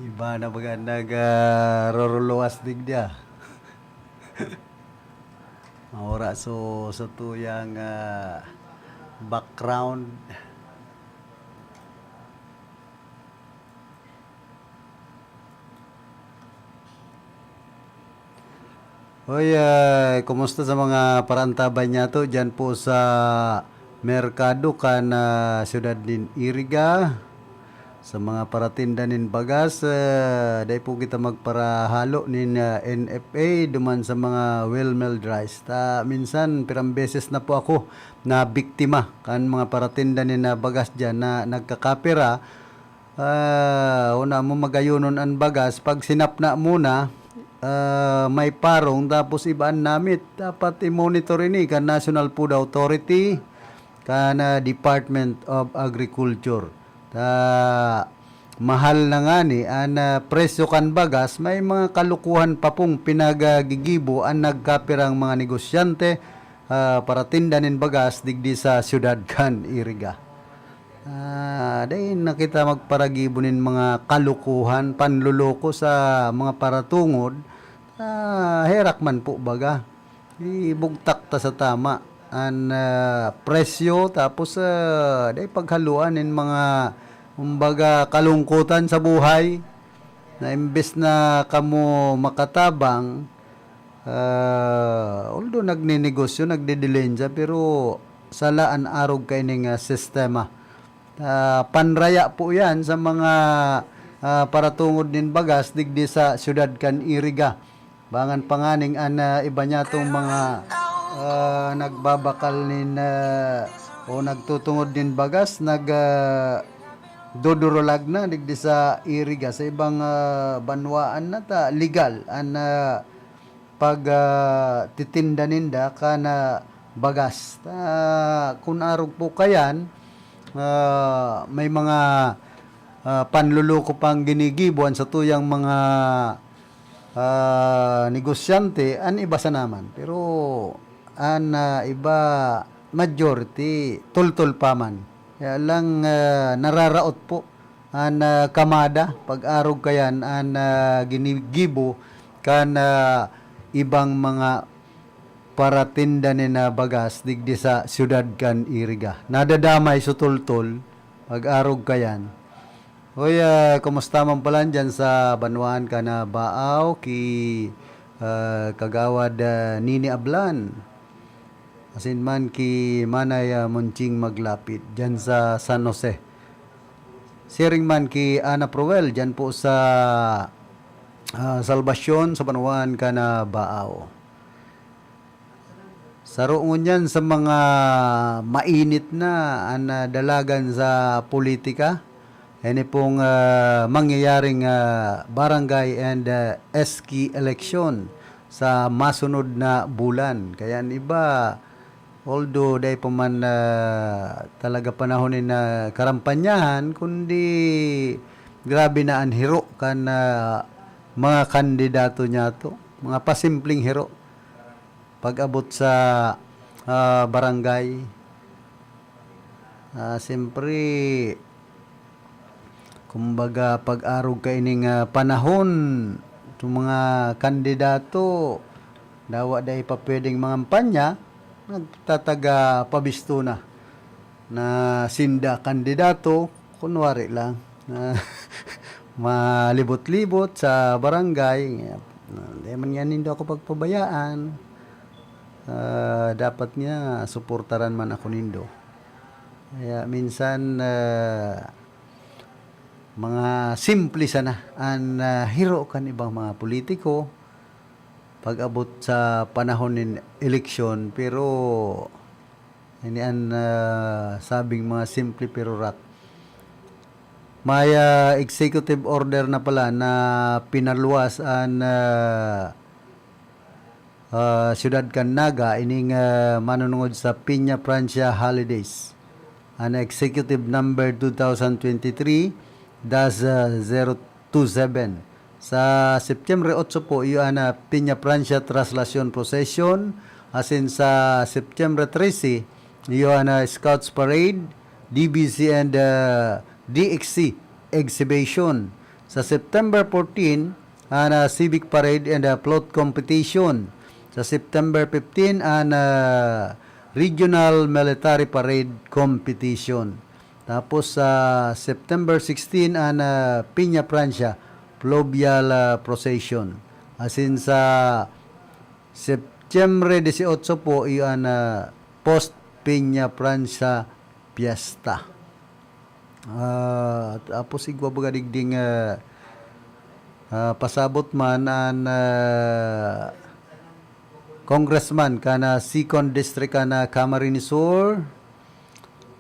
Iba na baga nag, ah, roruluwas digdi, ah. Maura so sa tuyang, ah, background. Hoy, ah, kumusta sa mga paraantabay niyato diyan po sa merkado kan, ah, siyudad nin Iriga? Sa mga paratinda nin bagas, ah, dai po kita magparahalo nin, ah, N F A duman sa mga well milled rice. Ta minsan, pirang beses na po ako nabiktima kan mga paratinda nin, ah, bagas diyan na nagkakapira. Ah, una mo magayonon an bagas, pag sinapna mo na, ah, may parong tapos iba an namit. Dapat i-monitor ini kan National Food Authority, kan, ah, Department of Agriculture. Ta mahal na ngani an, ah, presyo kan bagas, may mga kalukuhan pa pong pinagagigibo an nagkapirang mga negosyante, ah, paratinda nin bagas digdi sa siyudad kan Iriga. Ah, dai na kita magparagibo nin mga kalukuhan, panloloko sa mga paratungod. Ah, herak man po baga. Ibugtak ta sa tama an, ah, presyo, tapos, ah, dai paghaluan nin mga, kumbaga, kalungkutan sa buhay na imbes na kamo makatabang, ah, although nagninegosyo, nagdidilensya, pero sala an arog kaining, ah, sistema. Ah, panraya po yan sa mga, ah, paratungod nin bagas digdi sa siyudad kan Iriga. Bangan pa nganing an, ah, iba niyatong mga, ah, nagbabakal nin, ah, o nagtutungod nin bagas, nag, ah, dudurulag na digdi sa Iriga. Sa ibang, ah, banwaan na ta, legal an, ah, pag, ah, titinda ninda kan, ah, bagas. Ah, kun arog po kayan, ah, may mga, ah, panloloko pang ginigibo an satuyang mga, ah, negosyante, an iba sana man. Pero an, ah, iba, majority, tultol pa man. Kaya lang, ah, nararaot po an, ah, kamada, pag-arog kayan, an, ah, ginigibo kan, ah, ibang mga paratinda nin, ah, bagas digdi sa siyudad kan Iriga. Nadadamay sa tultol, pag-arog kayan. Hoy, ah, kumusta man pala dyan sa banwaan ka na Baaw, ki, ah, Kagawad, ah, Nini Ablan? Asin man ki Manay, ah, Monching Maglapit, dyan sa San Jose. Siring man ki Ana Proel, dyan po sa, ah, Salvacion, sa banwaan ka na Baaw. Saro ngunyan sa mga mainit na an, ah, dalagan sa politika. Ini pong, ah, mangyayaring, ah, barangay and, ah, S K election sa masunod na bulan. Kaya an iba, although dai pa man, ah, talaga panahon nin, ah, karampanyahan, kundi grabe na an hiro kan, ah, mga kandidato niyato, mga pasimpleng hiro. Pag-abot sa, ah, barangay, ah, siyempre, kumbaga, pag-arog kaining, ah, panahon, itong mga kandidato, dawa dai pa pwedeng mangampanya, nagtataga pabisto na, na sinda kandidato, kunwari lang, na malibot-libot sa barangay. Ah, di man nga nindo ako pagpabayaan. Ah, dapat nga suportaran man ako nindo. Kaya minsan, ah, mga simple sana an, ah, hiro kan ibang mga politiko pag-abot sa panahon nin eleksyon, pero ini an, ah, sabing mga simple pero rak. May, ah, executive order na pala na pinaluwas an, ah, ah, siyudad kan Naga, ining, ah, manunungod sa Peña Francia Holidays. An Executive Number two thousand twenty-three dash zero two seven. Sa Setyembre otso po, iyo an, ah, Peña Francia Traslacion Procession. Asin sa Setyembre trese, iyo an, ah, Scouts Parade, D B C and, ah, D X C Exhibition. Sa September fourteen, an, ah, Civic Parade and, ah, Float Competition. Sa September fifteen, an, ah, Regional Military Parade Competition. Tapos sa September sixteen, an, ah, Peña Francia Fluvial, ah, Procession. Asin sa Setyembre dieciocho po, iyo an, ah, Post Peña Francia Fiesta. Ah, tapos igwa baga digding, ah, ah, pasabot man an, ah, congressman kan, ah, Second District kan, ah, Camarines Sur,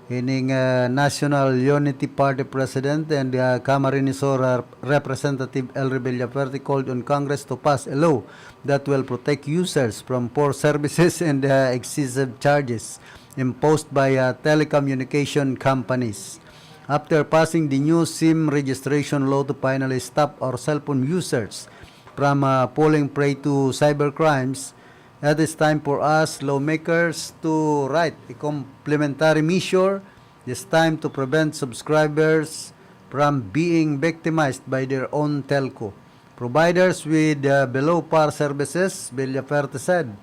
ining, ah, National Unity Party President and, ah, Camarines Sur, ah, Representative Elry Villafuerte called on Congress to pass a law that will protect users from poor services and, ah, excessive charges imposed by, ah, telecommunication companies. After passing the new SIM registration law to finally stop our cellphone users from, ah, falling prey to cybercrimes, it is time for us lawmakers to write a complementary measure, this time to prevent subscribers from being victimized by their own telco providers with, uh, below par services, Villafuerte said.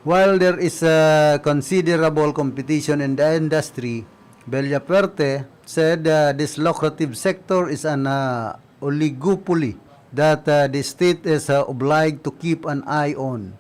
While there is a considerable competition in the industry, Villafuerte said, uh, this lucrative sector is an, uh, oligopoly that, uh, the state is, uh, obliged to keep an eye on.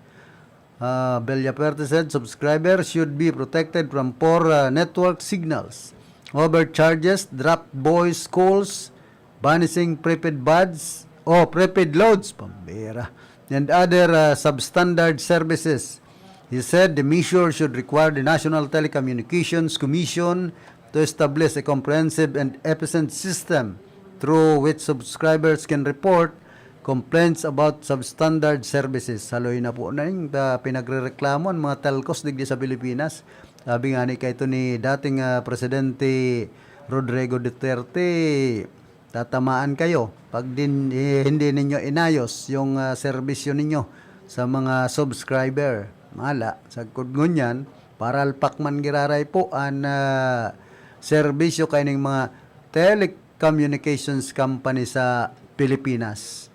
Uh, Villafuerte said subscribers should be protected from poor, uh, network signals, overcharges, dropped voice calls, vanishing prepaid buds, oh, prepaid loads, pambira, and other, uh, substandard services. He said the measure should require the National Telecommunications Commission to establish a comprehensive and efficient system through which subscribers can report complaints about substandard services. Saloy na po na yung, ah, pinagrereklamo ang mga telcos digdi sa Pilipinas. Sabi nga ni kaito ni dating, ah, Presidente Rodrigo Duterte, tatamaan kayo pag din, eh, hindi ninyo inayos yung, ah, serbisyo ninyo sa mga subscriber. Mala, sagkod ngunyan, paralpak man giraray po an, ah, serbisyo kaining mga telecommunications company sa Pilipinas.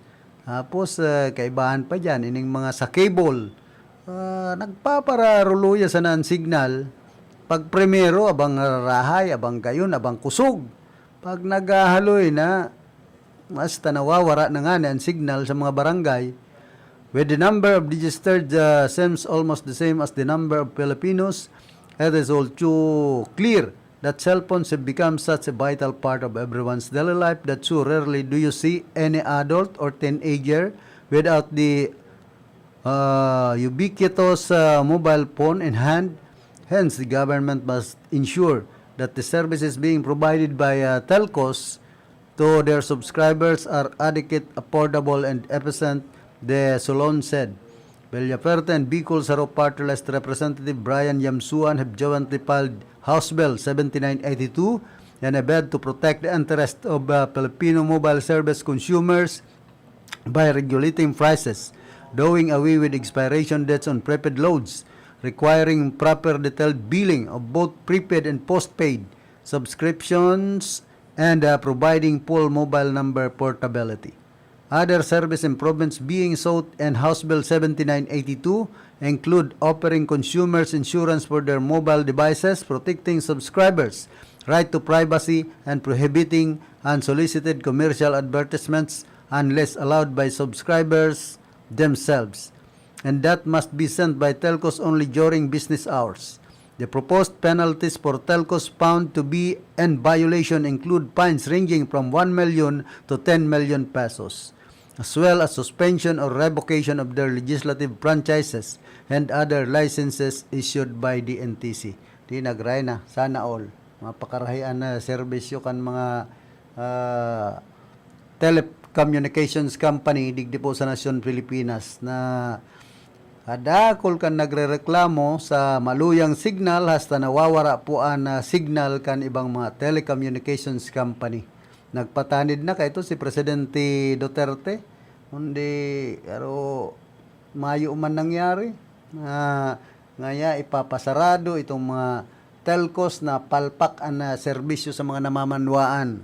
Tapos, ah, kaibahan pa dyan, ining mga sa cable, ah, nagpapararuluya sana an signal. Pag primero, abang rahay, abang gayon, abang kusog. Pag naghahaloy na, hasta nawawara na ngani an signal sa mga barangay, with the number of registered, uh, SIMs almost the same as the number of Filipinos, it is all too clear that cell phones have become such a vital part of everyone's daily life that so rarely do you see any adult or teenager without the uh, ubiquitous, uh, mobile phone in hand. Hence, the government must ensure that the services being provided by, uh, telcos to their subscribers are adequate, affordable, and efficient, the Solon said. Villafuerte and Bicol Saro Party List Representative Brian Yamsuan have jointly filed House Bill seventy-nine eighty-two and a bid to protect the interest of, uh, Filipino mobile service consumers by regulating prices, doing away with expiration dates on prepaid loads, requiring proper detailed billing of both prepaid and postpaid subscriptions, and, uh, providing full mobile number portability. Other service improvements being sought in House Bill seventy-nine eighty-two include offering consumers insurance for their mobile devices, protecting subscribers' right to privacy, and prohibiting unsolicited commercial advertisements unless allowed by subscribers themselves, and that must be sent by telcos only during business hours. The proposed penalties for telcos found to be in violation include fines ranging from one million to ten million pesos, as well as suspension or revocation of their legislative franchises and other licenses issued by the N T C. Di nagray na, sana all. Mapakarahian na serbisyo kan mga, ah, telecommunications company digdi po sa nasyon Pilipinas na kadakol kan nagrereklamo sa maluyang signal, hasta nawawara po an, ah, signal kan ibang mga telecommunications company. Nagpatanid na kaito si Presidente Duterte, kundi, pero mayo man nangyari. Ah, ngaya ipapasarado itong mga telcos na palpak an, ah, serbisyo sa mga namamanwaan.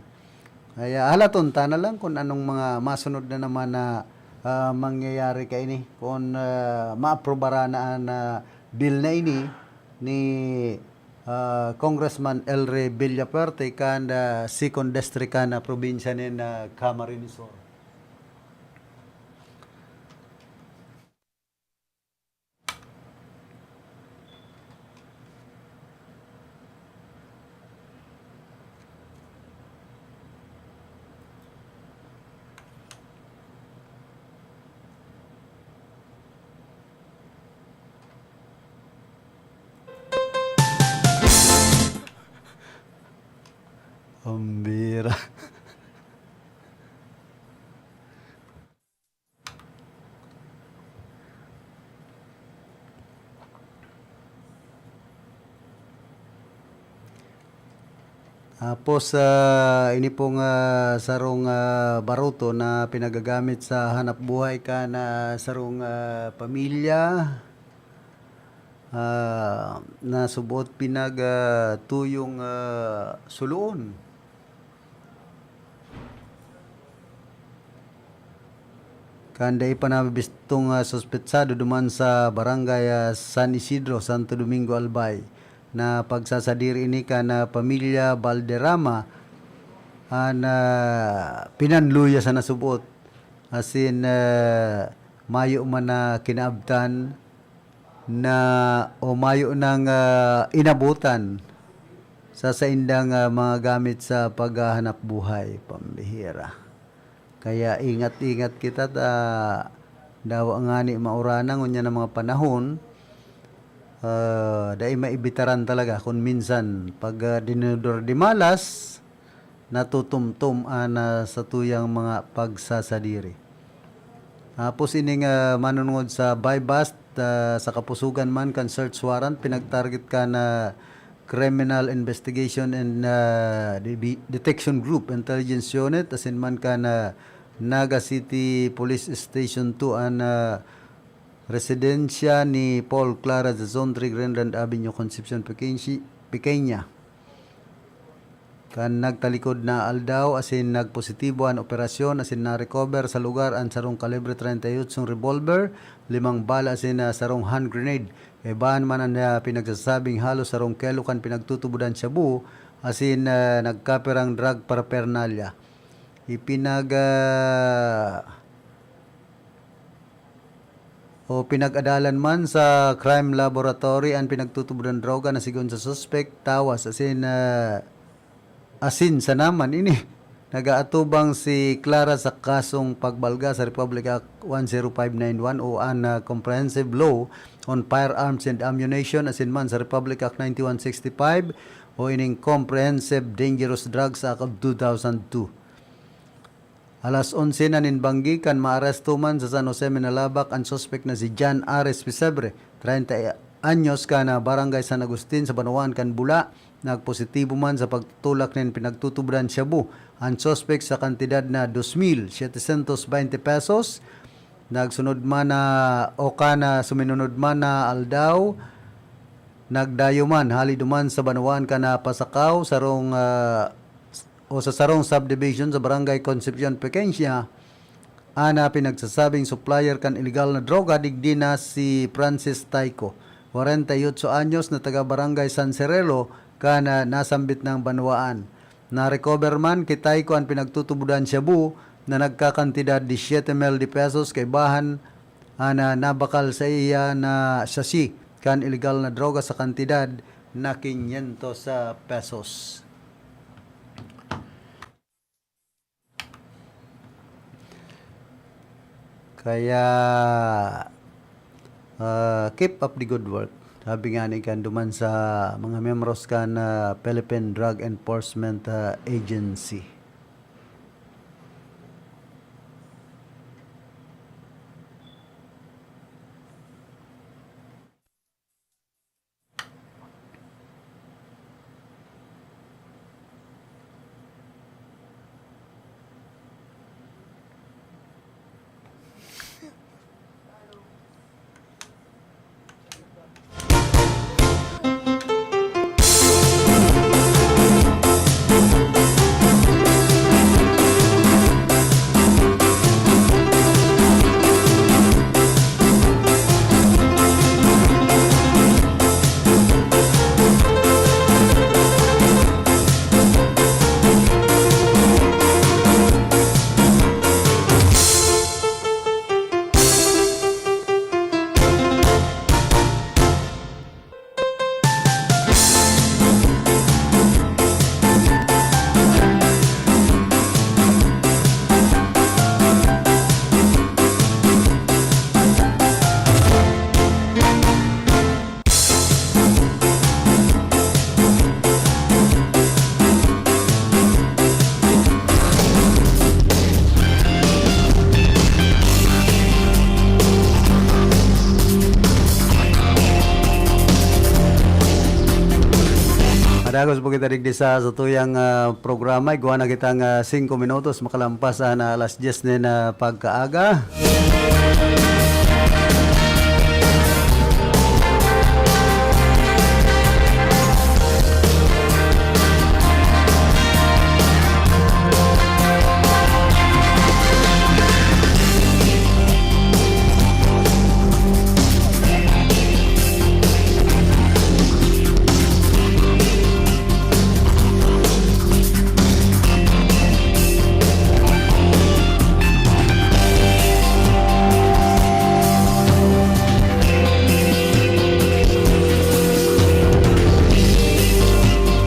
Kaya halaton ta na lang kung anong mga masunod na naman na, ah, mangyayari kaini. Kung, ah, maaprobaran na an, ah, bill na ini ni, ah, Congressman Elry Villafuerte kan, ah, second district kan, ah, probinsya nin, ah, Camarines Sur. Pambira. Tapos, ah, ini pong, ah, sarong, ah, baruto na pinagagamit sa hanap buhay kan, ah, sarong, ah, pamilya, ah, na subot pinag, ah, tuyong, ah, suloon. Kan dai pa nabibistong, ah, suspetsado duman sa barangay, ah, San Isidro, Santo Domingo, Albay, na pagsasadiri ini kan, ah, pamilya Valderrama, an, ah, pinanluya sa nasubot. Asin, ah, mayo man na kinaabtan na o mayo nang, ah, inabutan sa saindang, ah, mga gamit sa paghahanap buhay, pambihira. Kaya ingat-ingat kita ta dawa ngani maurana ngunyan na mga panahon, ah, dai maibitaran talaga kun minsan pag, ah, dinudor di malas, natutumtom an, ah, satuyang mga pagsasadiri. Tapos ining, ah, manunungod sa buy-bust, ah, sa kapusugan man kan search warrant, pinagtarget kan, ah, Criminal Investigation and, ah, Debi-, Detection Group, Intelligence Unit, asin man kan, ah, Naga City Police Station two an, ah, residensya ni Paul Clara Zazon, three Greenland Avenue, Concepcion, Pequenci-, Pequeña. Kan nagtalikod na aldaw asin nagpositibo an operasyon asin na-recover sa lugar an sarong kalibre treinta y ocho revolver, limang bala asin, ah, sarong hand grenade. Kaibahan man an, ah, pinagsasabing halos sarong kilo kan pinagtutubodan shabu asin, ah, nagkapirang drug paraphernalia. Ipinag-, ah, o pinag-adalan man sa crime laboratory an pinagtutubdan droga na sigon sa suspek, tawas asin, ah, asin sana man ini. Nag-aatubang si Clara sa kasong pagbalga sa Republic Act one zero five nine one o an, ah, Comprehensive Law on Firearms and Ammunition asin man sa Republic Act ninety-one sixty-five o ining Comprehensive Dangerous Drugs Act of two thousand two. Alas onse na nin banggi kan maaresto man sa San Jose, Minalabac, an suspek na si John Ares Pesebre, treinta anyos, kan, ah, Barangay San Agustin sa banwaan kan Bula. Nagpositibo man sa pagtulak nin pinagtutubdan shabu an suspek sa kantidad na dos mil setecientos veinte pesos. Nagsunod man na, o kan, ah, suminunod man na aldaw, nagdayo man hali duman sa banwaan kan, ah, Pasacao, sarong, ah, o sa sarong subdivision sa Barangay Concepcion Pequeña, an, ah, pinagsasabing supplier kan iligal na droga digdi na si Francis Taico, kwarenta y otso anyos, na taga Barangay San Cirilo, kan, ah, nasambit na banwaan. Na-recover man ki Taico an pinagtutubodan shabu na nagkakantidad disisyete mil de pesos, kaibahan an, ah, nabakal saiya na sachet kan iligal na droga sa kantidad na kinyentos, ah, pesos. Kaya, ah, keep up the good work. Sabi nga ni kan duman sa mga miyembros kan, ah, Philippine Drug Enforcement, ah, Agency. Madagos po kita digdi sa satuyang, ah, programa. Igwa na kitang, ah, singko minutos makalampas an, ah, alas dyes nin, ah, pagkaaga.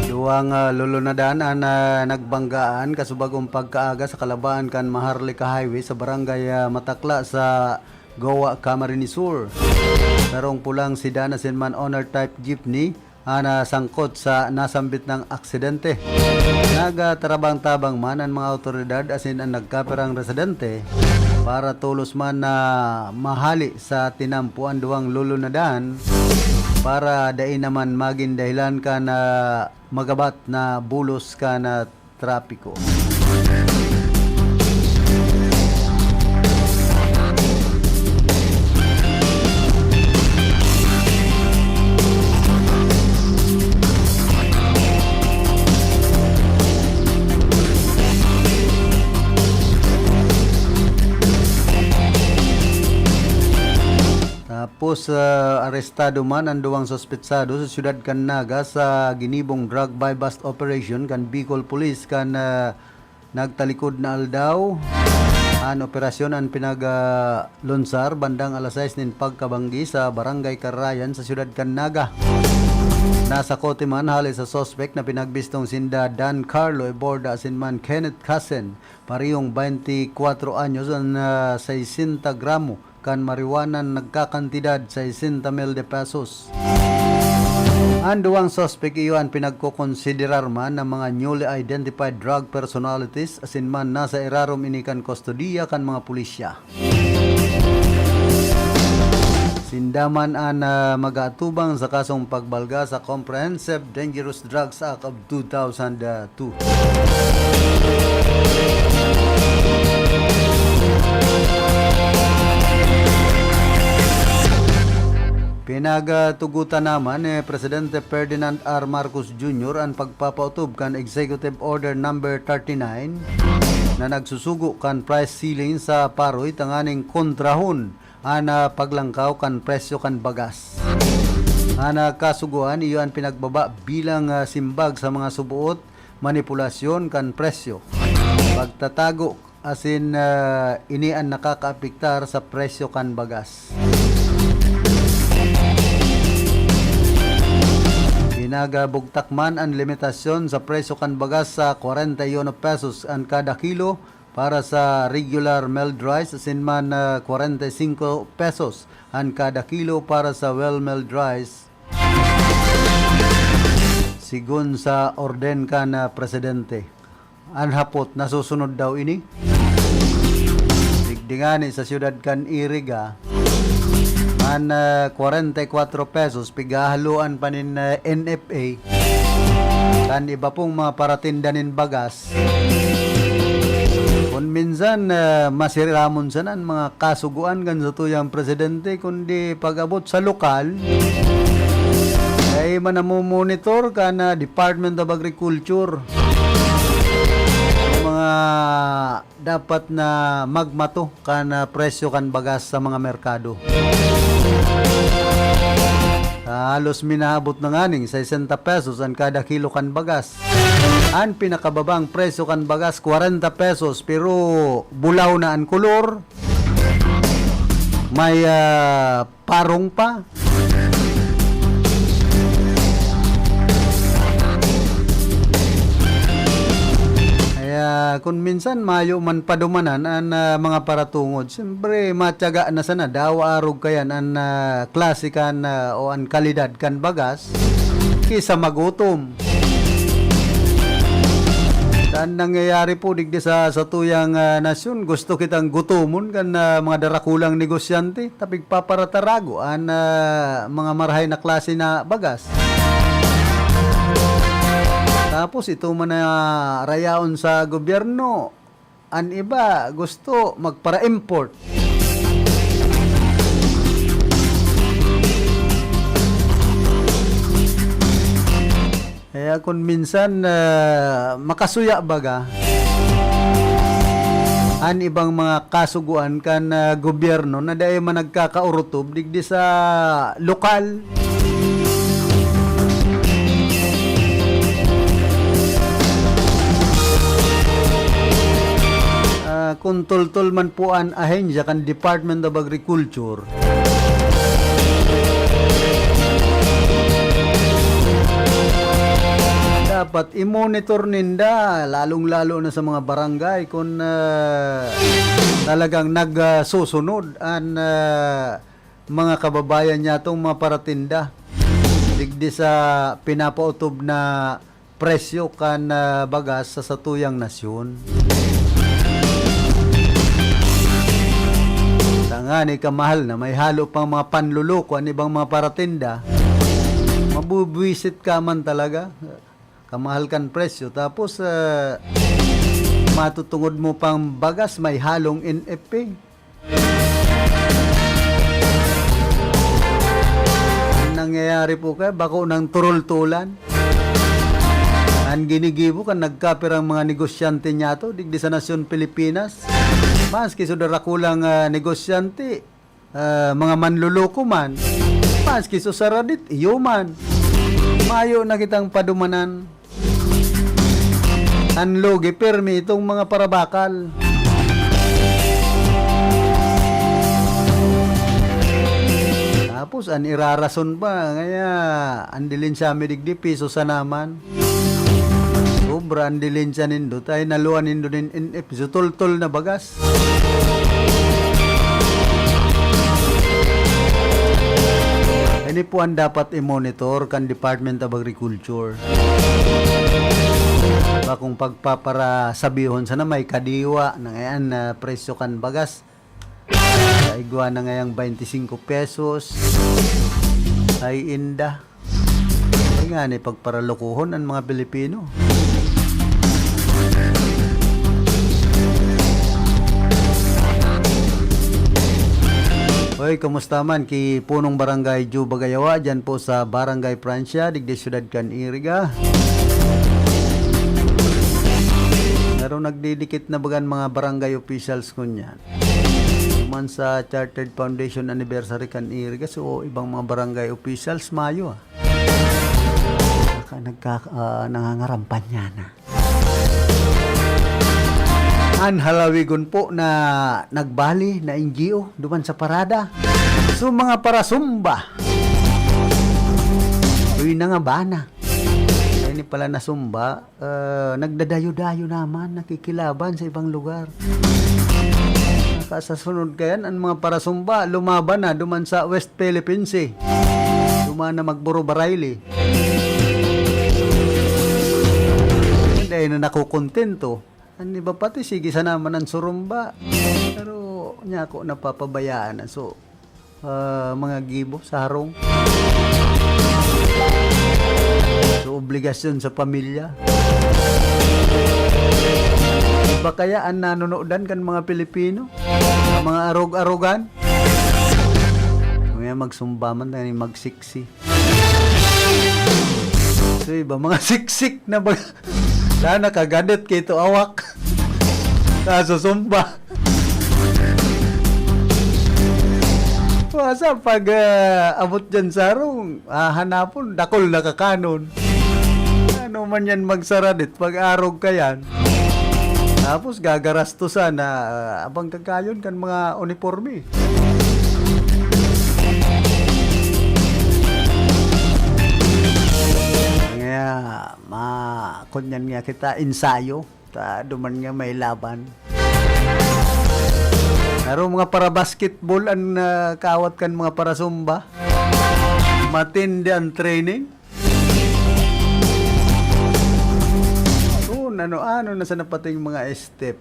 Duwang, ah, lulunadan an, ah, nagbanggaan kasubagong pagkaaga sa kalabaan kan Maharlika Highway sa Barangay, ah, Matakla sa Goa, Camarines Sur. Sarong pulang sedan asin man owner type jeepney an, ah, sangkot sa nasambit na aksidente. Nagtarabang-tabang man an mga awtoridad asin an nagkapirang residente para tolos man na mahali sa tinampo an duwang lulunadan para dai naman magin dahilan kan, ah, magabat na bulos kan, ah, trapiko. Sa Tapos, ah, arestado man an duwang suspetsado sa siyudad kan Naga sa ginibong drug buy-bust operation kan Bicol Police kan, ah, nagtalikod na aldaw. An operasyon an pinag, ah, lunsar bandang alas sais nin pagkabanggi sa Barangay Karayan sa siyudad kan Naga. Nasakote man hale sa suspek na pinagbistong sinda Dan Carlo Eborda asin man Kenneth Kasen, parehong baynti kwatro anyos, an, ah, saysenta gramo kan marijuana nagkakantidad saysenta mil de pesos. An duwang suspek iyo an pinagkokonsiderar man na mga newly identified drug personalities asin man nasa irarom ini kan kustodiya kan mga pulisya. Sinda man an, ah, mag-aatubang sa kasong pagbalga sa Comprehensive Dangerous Drugs Act of two thousand two. Pinagtugutan naman ni Presidente Ferdinand R. Marcos Junior an pagpapautob kan Executive Order Number thirty-nine na nagsusugo kan price ceiling sa paroy tanganing kontrahon an, ah, paglangkaw kan presyo kan bagas. An, ah, kasugoan iyo an pinagbaba bilang, ah, simbag sa mga suboot, manipulasyon kan presyo, pagtatago asin, ah, ini an nakakaapektar sa presyo kan bagas. Pinagabugtak man an limitasyon sa presyo kan bagas sa kwarenta y uno pesos an kada kilo para sa regular milled rice asin man, ah, kwarenta y singko pesos an kada kilo para sa well milled rice, sigon sa orden kan, ah, presidente. An hapot, nasusunod daw ini? Digdi ngani sa siyudad kan Iriga, an, ah, kwarenta y kwatro pesos, pighahaloan pa nin, ah, N F A, kan iba pong mga paratinda nin bagas. Kun minsan, ah, masiramon sana an mga kasugoan kan satuyang presidente, kundi pag-abot sa lokal, dai man namomonitor kan, ah, Department of Agriculture. Mga dapat na magmato kan, ah, presyo kan bagas sa mga merkado. Sa halos minaabot na nganing sesenta pesos an kada kilo kan bagas. An pinakababang presyo kan bagas, kwarenta pesos, pero bulaw na an kolor. May, ah, parong pa. Kaya kun minsan mayo man padumanan an, ah, mga paratungod, siyempre matyaga na sana, dawa arog kayan an, ah, klase kan, ah, o an kalidad kan bagas ki sa magutom. An nangyayari po digdi sa satuyang, ah, nasyon, gusto kitang gutomon kan, ah, mga darakulang negosyante, ta pigpaparatarago an, ah, mga marahay na klase na bagas. Tapos ito man na rayaon sa gobyerno, an iba gusto magpara-import. Kaya kun minsan, ah, makasuya baga an ibang mga kasugoan kan, ah, gobyerno na dai man nagkakaurutob digdi sa lokal. Ah, kun toltol man po an ahensya kan Department of Agriculture, dapat i-monitor ninda, lalong-lalo na sa mga barangay, kun, ah, talagang nagsusunod an, ah, mga kababayan niyatong mga paratinda digdi sa pinapautob na presyo kan, ah, bagas sa satuyang nasyon. Tangani kamahal na may halo pang mga panloloko an ibang mga paratinda, mabubwisit ka man talaga. Kamahal kan presyo. Tapos, ah, matutungod mo pang bagas may halong N F A. Ang nangyayari po kaya, bako ng turultulan. Ang ginigibo kan nagkapirang mga negosyante niyato, digdi sa nasyon Pilipinas. Maski sa darakulang, ah, negosyante, ah, mga manloloko man, maski sa saradit, iyo man. Mayo na kitang padumanan. An lugi pirmi itong mga parabakal. Tapos, an irarason pa, kaya an dilensya mi digdi, piso sa naman. Sobra an dilensya nindo, tay naluan nindo nin N F, so toltol na bagas. Ini po ang dapat i-monitor kan Department of Agriculture. Bakong pagpaparasabihon sana may kadiwa na ngayon na presyo kan bagas. Sa igwa na ngayang twenty-five pesos. Ay inda. Ay nga ni pagparalukuhon ang mga Pilipino. Hoy, kumusta man ki punong barangay Joe Bagayawa dyan po sa Barangay Francia, digdi syudad kan Iriga? Pero nagdidikit na bagan mga barangay officials ko niyan. Man sa Chartered Foundation Anniversary kan Iriga, so ibang mga barangay officials, mayo ah. Naka, nagka, ah, nangangarampanya na. An halawigon po na nagbali na N G O duman sa parada. So, mga parasumba. Uy, nangabana. Ay, ni pala nasumba, ah, nagdadayo-dayo naman, nakikilaban sa ibang lugar. Nakasasunod kayan, ang mga parasumba, lumaban na duman sa West Philippine Sea. Duman na magburubarayli. Dahil na nakukontento. An iba pati, sige sana man an surumba. Pero, niya ako napapabayaan. So, ah, mga gibo sa harong. So, obligasyon sa pamilya. Iba kaya an nanonodan kan mga Pilipino? Ang mga arog-arogan? Kaya magsumba man tayo, magsiksi. So, iba, mga siksik na ba? Wala, nakagadit kito awak. Kasusumba. Wasa pag, ah, abot dyan sa harong, ah, hanapon, dakol na kakanon. Ano man yan magsaradit, pag-arog ka yan. Tapos gagarastusan na, ah, abang kakayon kan mga uniporme. Kaya, ma-, kunyan nga kita, ensayo. Ta, duman nga may laban. Pero mga para-basketball an, ah, kaawat kan mga para-zumba. Matindi an training. Kun ano-ano na sana pating mga step.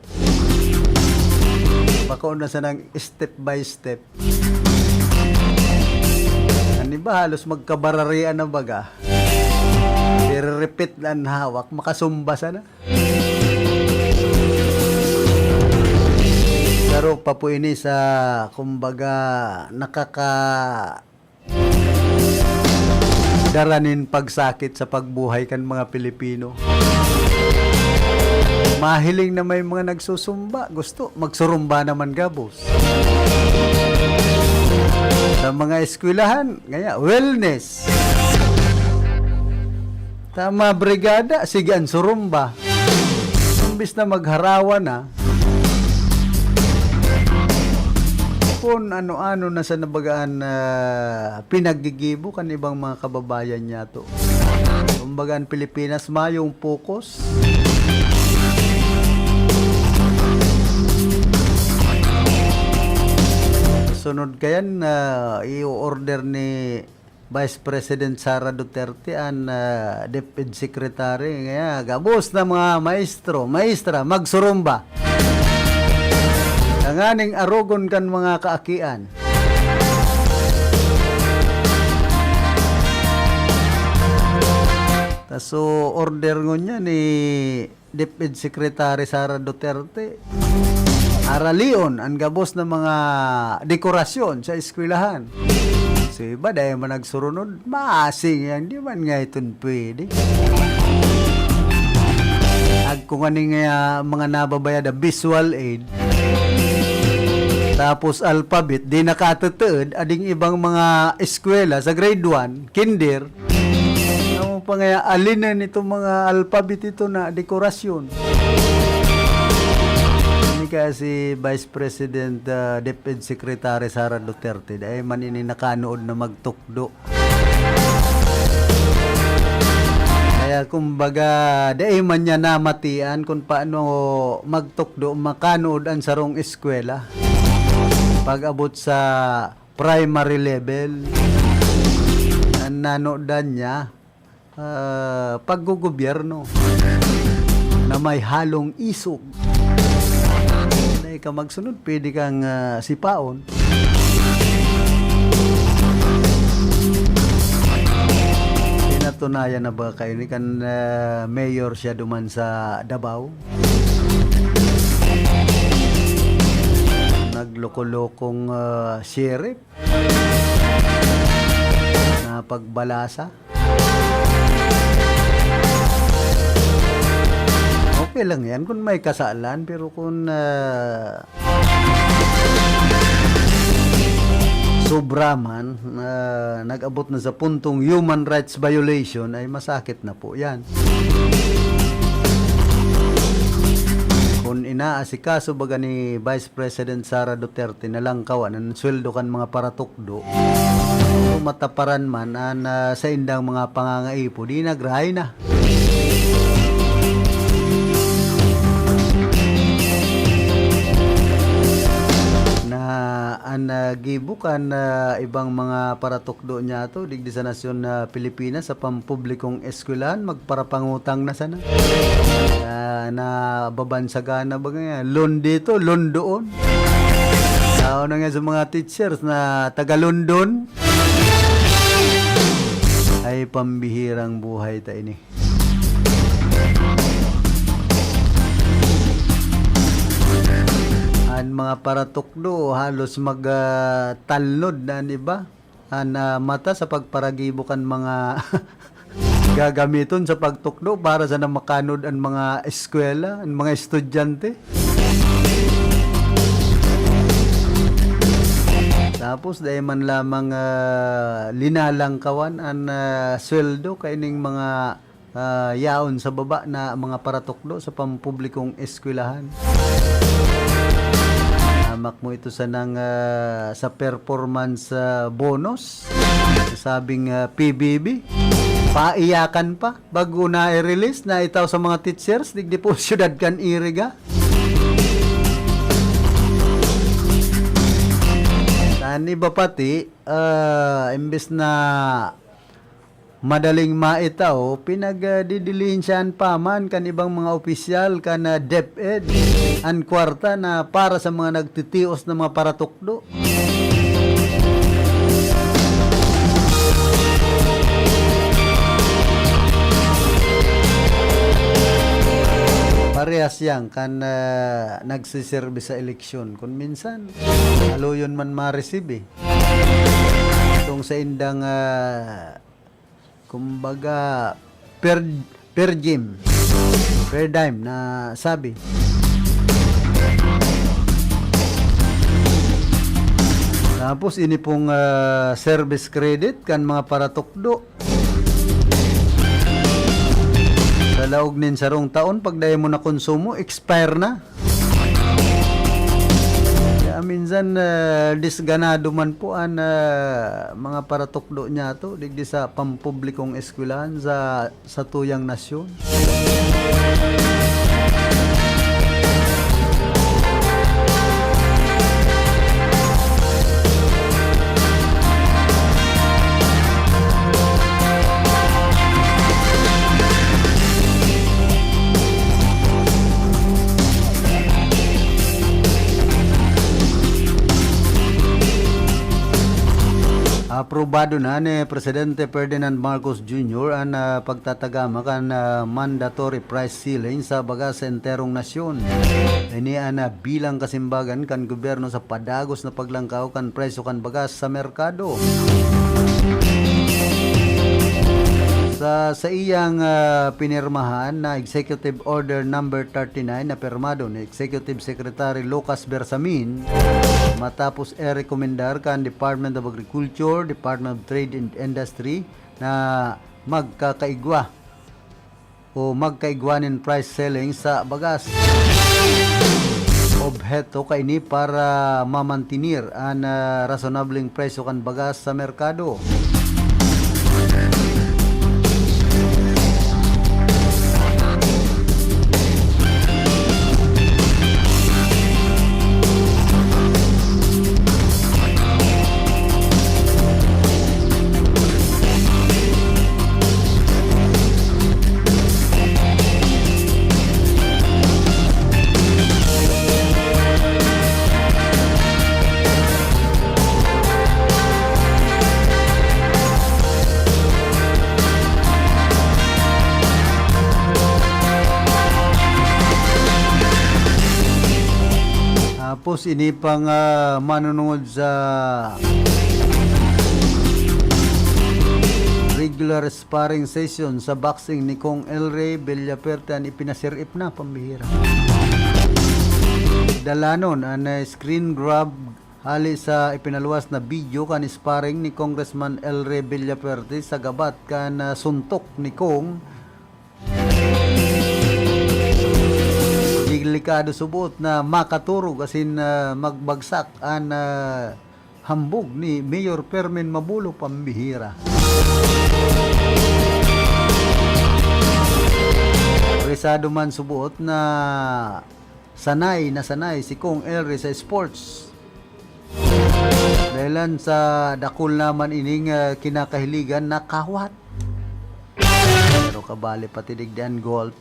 Bako na sanang step by step. An iba halos magkabararian na baga. Nire-repeat na an hawak, makasumba sana. Saro pa po ini sa, kumbaga, nakaka-, dara nin pagsakit sa pagbuhay kan mga Pilipino. Mahiling na may mga nagsusumba, gusto magsurumba naman gabos. Sa mga eskwelahan, ngaya, wellness. Tama, brigada, sige, an surumba. Imbis na magharawa na, kun ano-ano na sa nabagaan na pinaggigibo kan ibang mga kababayan niyato. Kumbaga, an Pilipinas, mayong focus. Sunod kayan na i-order ni Vice President Sara Duterte an, ah, DepEd Secretary. Kaya, gabos na mga maestro, maestra, magsurumba. Tanganing arogon kan mga kaakian. Ta so, order ngunyan ni DepEd Secretary Sara Duterte, aralion an gabos na mga dekorasyon sa eskwelahan. So, iba, dai man nagsurunod, maasing yan, di man nga iton pwede. Ag kung ano nga mga nababayad na visual aid, Tapos alphabet, di nakatutuod, ading ibang mga eskwela sa grade one, kinder. Ano pa nga, alin na nitong mga alphabet ito na dekorasyon? Ini kaya si Vice President, ah, DepEd Secretary Sara Duterte, dai man ini nakanood na magtukdo. Kaya kumbaga, dai man niya namatian kung paano magtukdo, makanood an sarong eskwela. Pag-abot sa primary level, ang nanodan niya, ah, paggogobyerno na may halong isog. Na ika magsunod, pwede kang, ah, sipaon. Pinatunayan na ba kayo ni kan, ah, mayor siya duman sa Davao? Nagloko-lokong, ah, sheriff na pagbalasa. Okay lang yan kung may kasalan, pero kung, ah, sobra man, ah, nag-abot na sa puntong human rights violation, ay masakit na po yan. Kung inaasikaso baga ni Vice President Sara Duterte na langkawan an sweldo kan mga paratukdo, kung mataparan man an, ah, saindang mga pangangaipo, di nagray na. Na an, ah, gibo kan, ah, ibang mga paratukdo niyato digdi sa nasyon na Pilipinas sa pampublikong eskwelahan, magparapangutang na sana. Ah, nababansagan na ba nga, loan dito, loan doon. Tao na nga sa mga teachers na taga London. Ay, pambihirang buhay ta ini. An mga paratukdo, halos mag, ah, talnod na an iba. An, ah, mata sa pagparagibo kan mga gagamiton sa pagtukdo para sana makanod an mga eskwela, an mga estudyante. Tapos, dai man lamang, ah, linalangkawan an, ah, sweldo kaining mga, ah, yaon sa baba na mga paratukdo sa pampublikong eskwelahan. Hamak mo ito sanang, ah, sa performance, ah, bonus, sabing, ah, P B B. Paiyakan pa. Bago na i-release na itaw sa mga teachers, digdi po siyudad kan Iriga. An iba pati, ah, imbes na madaling maitao, pinagdidilinsyahan pa man kan ibang mga opisyal kan, ah, DepEd an kwarta na para sa mga nagtitios na mga paratukdo. Parehas yan kan, ah, nagsiserbi sa eleksyon. Kung minsan, haluyon man ma-receive eh. Itong sa indang, ah, kumbaga, per, per diem, per dime na sabi. Tapos, ini pong, ah, service credit kan mga paratukdo. Sa laog nin sarong taon, pag dai mo na konsumo, expire na. Kaya minsan, ah, disganado man po an, ah, mga paratukdo niyato digdi sa pampublikong eskwelahan sa, sa tuyang nasyon. Aprobado na ni Presidente Ferdinand Marcos Junior an, ah, pagtatagama kan, ah, mandatory price ceiling sa bagas sa enterong nasyon. Ini an, ah, bilang kasimbagan kan gobyerno sa padagos na paglangkaw kan presyo kan bagas sa merkado. Sa, sa iyang, ah, pinirmahan na Executive Order Number thirty-nine na pirmado ni Executive Secretary Lucas Bersamin, matapos irekomendar kan Department of Agriculture, Department of Trade and Industry na magkakaigwa o magkaigwa nin price ceiling sa bagas. Obheto kaini para mamantinir an, ah, rasonableng presyo kan bagas sa merkado. Tapos ini pang, ah, manunungod sa regular sparring session sa boxing ni Kong El Rey Villaperte an ipinasirip na, pambihira. Dalanon an, ah, screen grab hali sa ipinaluwas na video kan sparring ni Congressman El Rey Villaperte sa gabat kan, ah, suntok ni Kong. Delikado subot na makaturog asin, ah, magbagsak an, ah, hambog ni Mayor Fermin Mabulo, pambihira. Apresado man subot na sanay na sanay si Kong El Rey sa sports. Dahelan sa dakul naman ining, ah, kinakahiligan na kawat. Pero kabali pati digdi an golf.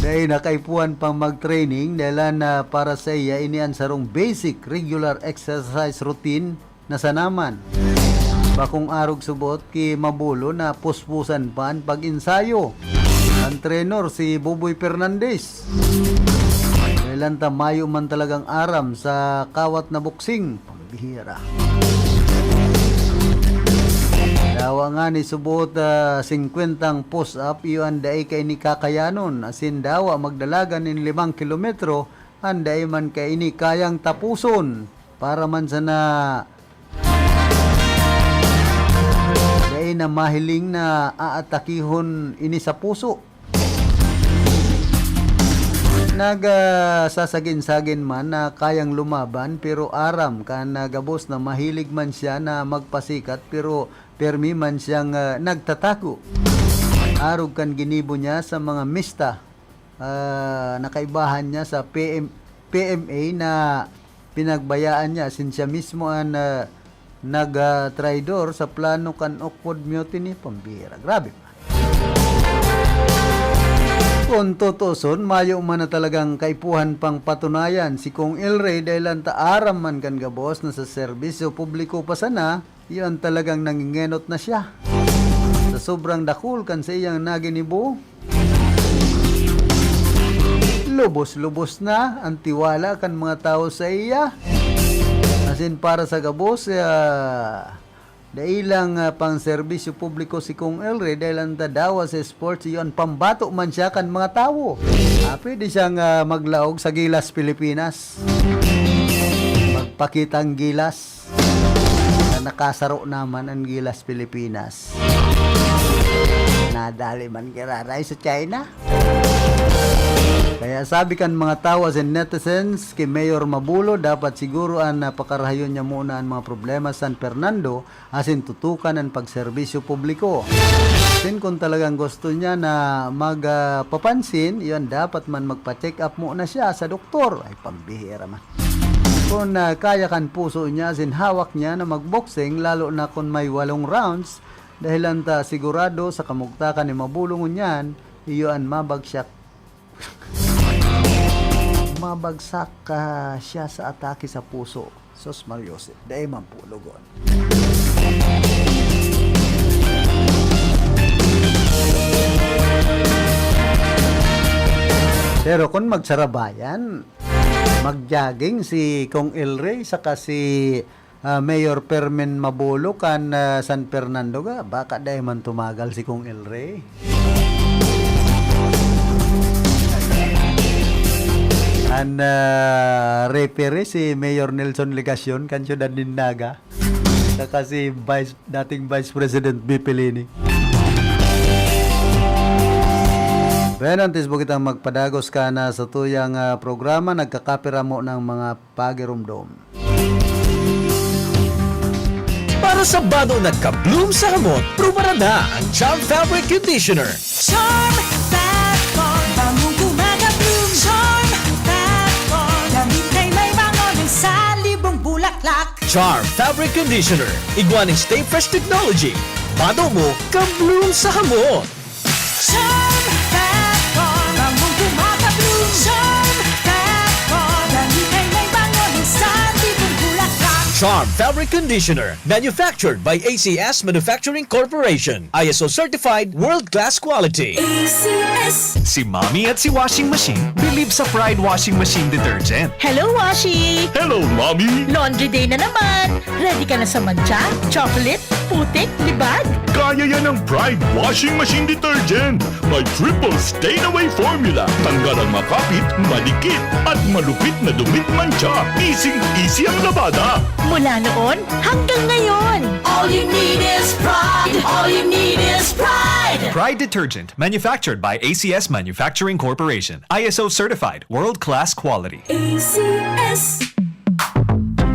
Dai na kaipuhan pang mag-training, dahelan na para sa iya ini an sarong basic regular exercise routine na sana man. Bakong arog subot ki Mabulo na puspusan pa an pag-ensayo kan trenor si Boboy Fernandez. Dahelan ta mayo man talagang aram sa kawat na boksing. Pambihira. Dawa ngani subot, ah, singkwentang push-up, iyo an dai kaini kakayanon. Asin dawa magdalagan nin limang kilometro, an dai man kaini kayang tapuson. Para man sana dai na mahiling na aatakihon ini sa puso. Nag, ah, sasagin-sagin man na kayang lumaban, pero aram kan, ah, gabos na mahilig man siya na magpasikat, pero permi man siyang, ah, nagtatago. Arog kan ginibo niya sa mga mista, ah, na kaibahan niya sa P M, P M A na pinagbayaan niya, asin siya mismo an, ah, nag, ah, traidor sa plano kan Oakwood Mutiny, pambihira. Grabe man. Kung tutuson, mayo man na talagang kaipuhan pang patunayan si Kong El Rey, dahelan ta aram man kan gabos na sa serbisyo publiko pa sana, iyo an talagang nangingenot na siya. Sa sobrang dakul kan saiyang naginibo, lubos-lubos na an tiwala kan mga tawo sa iya. Asin para sa gabos, ah, dai lang, ah, pang serbisyo publiko si Kong El Rey, dahelan ta dawa sa sports, iyo an pambato man siya kan mga tawo. Ah, pwede siyang, ah, maglaog sa Gilas Pilipinas. Magpakitang gilas. Na nakasaro naman an Gilas Pilipinas. Nadali man giraray sa China. Kaya sabi kan mga tawo asin netizens ki Mayor Mabulo, dapat siguro an, ah, pakarahayon niya muna an mga problema sa San Fernando asin tutukan an pagserbisyo publiko. Asin kun talagang gusto niya na mag, ah, papansin, iyon dapat man magpa-check up muna siya sa doktor. Ay, pambihira man. Kun, ah, kaya kan puso niya asin hawak niya na magboksing, lalo na kun may walong rounds, dahelan ta sigurado sa kamugtakan ni Mabulo ngunyan, iyo an mabagsak. Mabagsak, ah, siya sa atake sa puso. Sus, Mariosep, dai man po lugon. Pero kun magsarabayan, mag-jogging si Kong El Rey saka si, ah, Mayor Fermin Mabulo kan, ah, San Fernando ga, baka dai man tumagal si Kong El Rey. An, ah, referee si Mayor Nelson Legacion kan siyudad nin Naga, saka si Vice, dating Vice President Bipi Leni. Bueno, antes po kitang magpadagos ka na sa tuyang, ah, programa, nagkakapiramo ng mga pagirumdom. Para sa bado nagka-bloom sa hamot, prubaran na ang Charm Fabric Conditioner. Charm Fat Corn, bangong gumagabloom. Charm Fat Corn, damit ay may bango ng salibong bulaklak. Charm Fabric Conditioner, igwa nin Stay Fresh Technology. Bado mo, ka-bloom sa hamot. Charm Fat Corn, bangong gumagabloom. Charm Fat Corn, damit ay may bango ng salibong bulaklak. Charm Fabric Conditioner, manufactured by A C S Manufacturing Corporation. I S O certified, world-class quality. A C S. Si Mommy at si Washing Machine believe sa Pride Washing Machine Detergent. Hello, Washi! Hello, Mommy! Laundry day na naman! Ready ka na sa mantsa, chocolate, putik, libag? Kaya yan ng Pride Washing Machine Detergent. May triple stain away formula. Tanggal ang makapit, madikit, at malupit na dumit mantsa. Easy-easy ang labada. Mula noon hanggang ngayon. All you need is Pride. All you need is Pride. Pride Detergent, manufactured by A C S Manufacturing Corporation. I S O certified, world-class quality. A C S.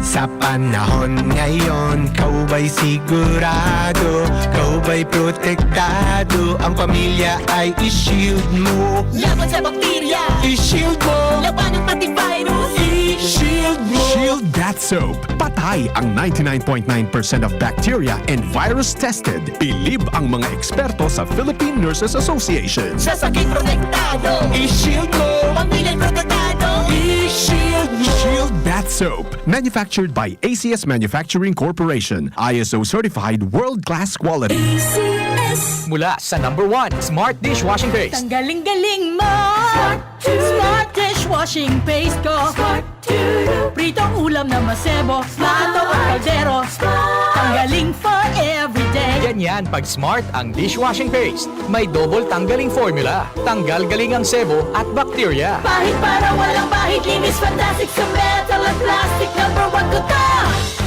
Sa panahon ngayon, kaw ba'y sigurado? Kaw ba'y protektado? Ang pamilya ay i-shield mo. Laban sa bakterya. I-shield mo. Labanan pati virus. I-shield mo. Shield Bath Soap. Patay ang ninety-nine point nine percent of bacteria and virus tested. Bilib ang mga eksperto sa Philippine Nurses Association. Sa sakit protektado. I-shield mo. Pamilya protektado. I-shield mo. Shield Bath Soap. Manufactured by A C S Manufacturing Corporation. I S O certified, world-class quality. A C S. Mula sa number one, Smart Dishwashing Paste. Tanggaling-galing mo! Smart Dishwashing Paste ko. Pritong ulam na masebo, plato at kaldero. Tanggaling for everyday. Ganyan pag Smart ang dishwashing paste. May double tanggaling formula. Tanggal galing ang sebo at bakterya. Pahid para walang pahid, linis fantastic sa metal at plastic. Number one ko to.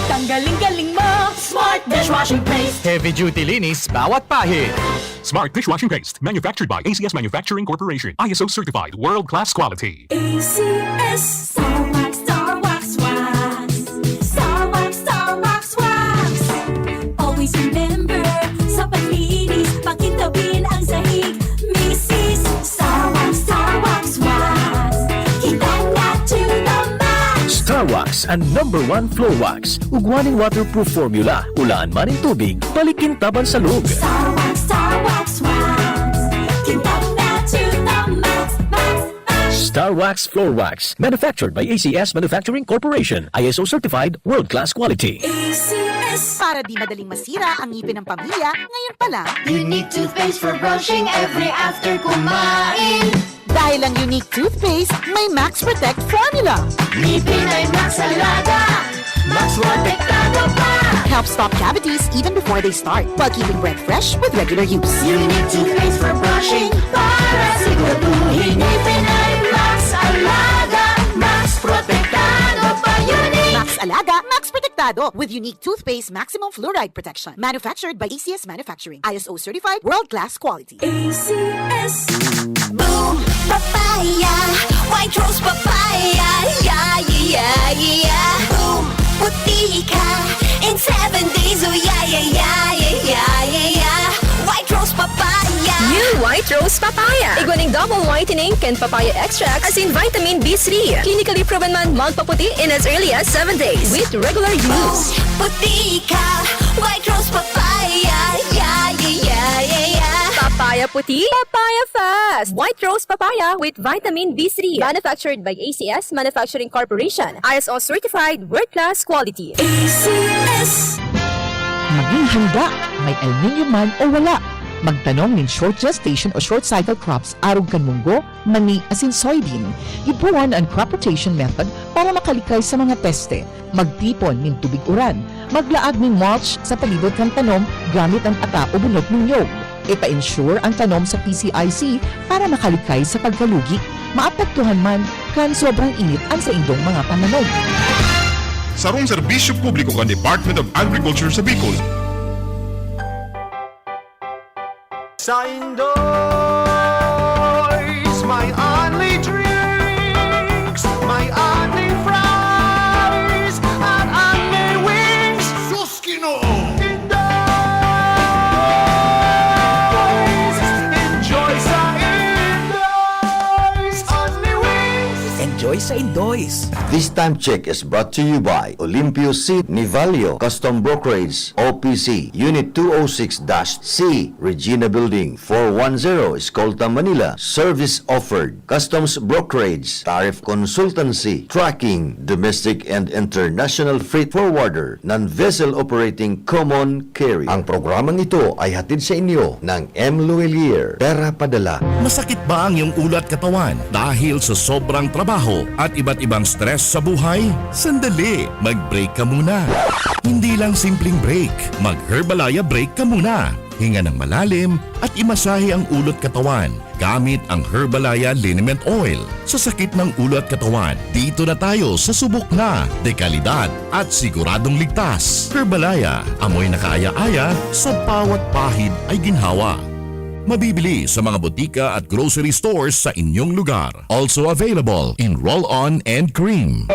Tanggaling galing mo, Smart Dishwashing Paste. Heavy duty linis bawat pahid. Smart Dishwashing Paste, manufactured by A C S Manufacturing Corporation. I S O certified, world-class quality. A C S. Star Wax, Star Wax, Wax. Star Wax, Star Wax, Wax. Always remember, sa paglinis, pakintabin ang sahig. Misis, Star Wax, Star Wax, Wax. Kita na to the max. Star Wax, ang number one floor wax. Ugwa nin waterproof formula, ulaan man nin tubig, balikin taban sa log. Star Wax, Star Wax, Wax. Kintab na to the max, max, max. Star Wax Floor Wax, manufactured by A C S Manufacturing Corporation, I S O certified, world-class quality. A C S. Para di madaling masira ang ngipin ng pamilya, ngayon pa lang. Unique toothpaste for brushing every after kumain. Dahil ang Unique Toothpaste may Max Protect Formula. Ngipin ay Max Alaga, Max Protektado pa. Helps stop cavities even before they start, while keeping breath fresh with regular use. Unique Toothpaste for brushing, para siguraduhin ngipin ay Max Alaga, Max Protektado pa. Unique! Max Alaga, Max Protektado, with Unique Toothpaste Maximum Fluoride Protection. Manufactured by A C S Manufacturing. I S O certified, world-class quality. A C S. Boom! Papaya! White Rose Papaya! Yeah, yeah, yeah, yeah! Boom! Puti ka in seven days! Oh, yeah, yeah, yeah, yeah, yeah, yeah, yeah! White Rose Papaya! New White Rose Papaya! Igwa nin double whitening kan papaya extract, asin vitamin B three. Clinically proven man magpaputi in as early as seven days with regular use. Boom! Puti ka! White Rose Papaya! Yeah, yeah, yeah, yeah, yeah! Papaya puti, papaya fast! White Rose Papaya with vitamin B three. Manufactured by A C S Manufacturing Corporation. I S O certified, world-class quality. A C S. Maging handa, may El Niño man o wala. Magtanom nin short gestation o short cycle crops arog kan munggo, mani, asin soybean. Gibohon an crop rotation method para makalikay sa mga peste. Magtipon nin tubig uran. Maglaag nin mulch sa palibot kan tanom gamit an ata o bunot nin niyog. Ipa-insure an tanom sa P C I C para makalikay sa pagkalugi. Maapektuhan man, kan sobrang init an saindong mga pananom. Sarong serbisyo publiko kan Department of Agriculture sa Bicol. Sa Indoy's, my only drinks, my only fries, and only wings. Sus, Ginoo! Indoy's! Enjoy sa Indoy's! Only wings! Enjoy sa Indoy's! This time check is brought to you by Olympio C. Nivalio Custom Brokerage, O P C, Unit two oh six dash C, Regina Building, four one zero, Escolta, Manila. Service offered: customs brokerage, tariff consultancy, tracking, domestic and international freight forwarder, non-vessel operating common carrier. Ang programang ito ay hatid sa inyo ng M. Luelier, Pera Padala. Masakit ba ang iyong ulo at katawan dahil sa sobrang trabaho at iba't ibang stress sa buhay? Sandali, mag-break ka muna. Hindi lang simpleng break, mag-Herbalaya break ka muna. Hinga ng malalim at imasahe ang ulo at katawan gamit ang Herbalaya Liniment Oil. Sa sakit ng ulo at katawan, dito na tayo sa subok na, dekalidad at siguradong ligtas. Herbalaya, amoy na kaaya-aya, sa bawat pahid ay ginhawa. Mabibili sa mga botika at grocery stores sa inyong lugar. Also available in roll-on and cream.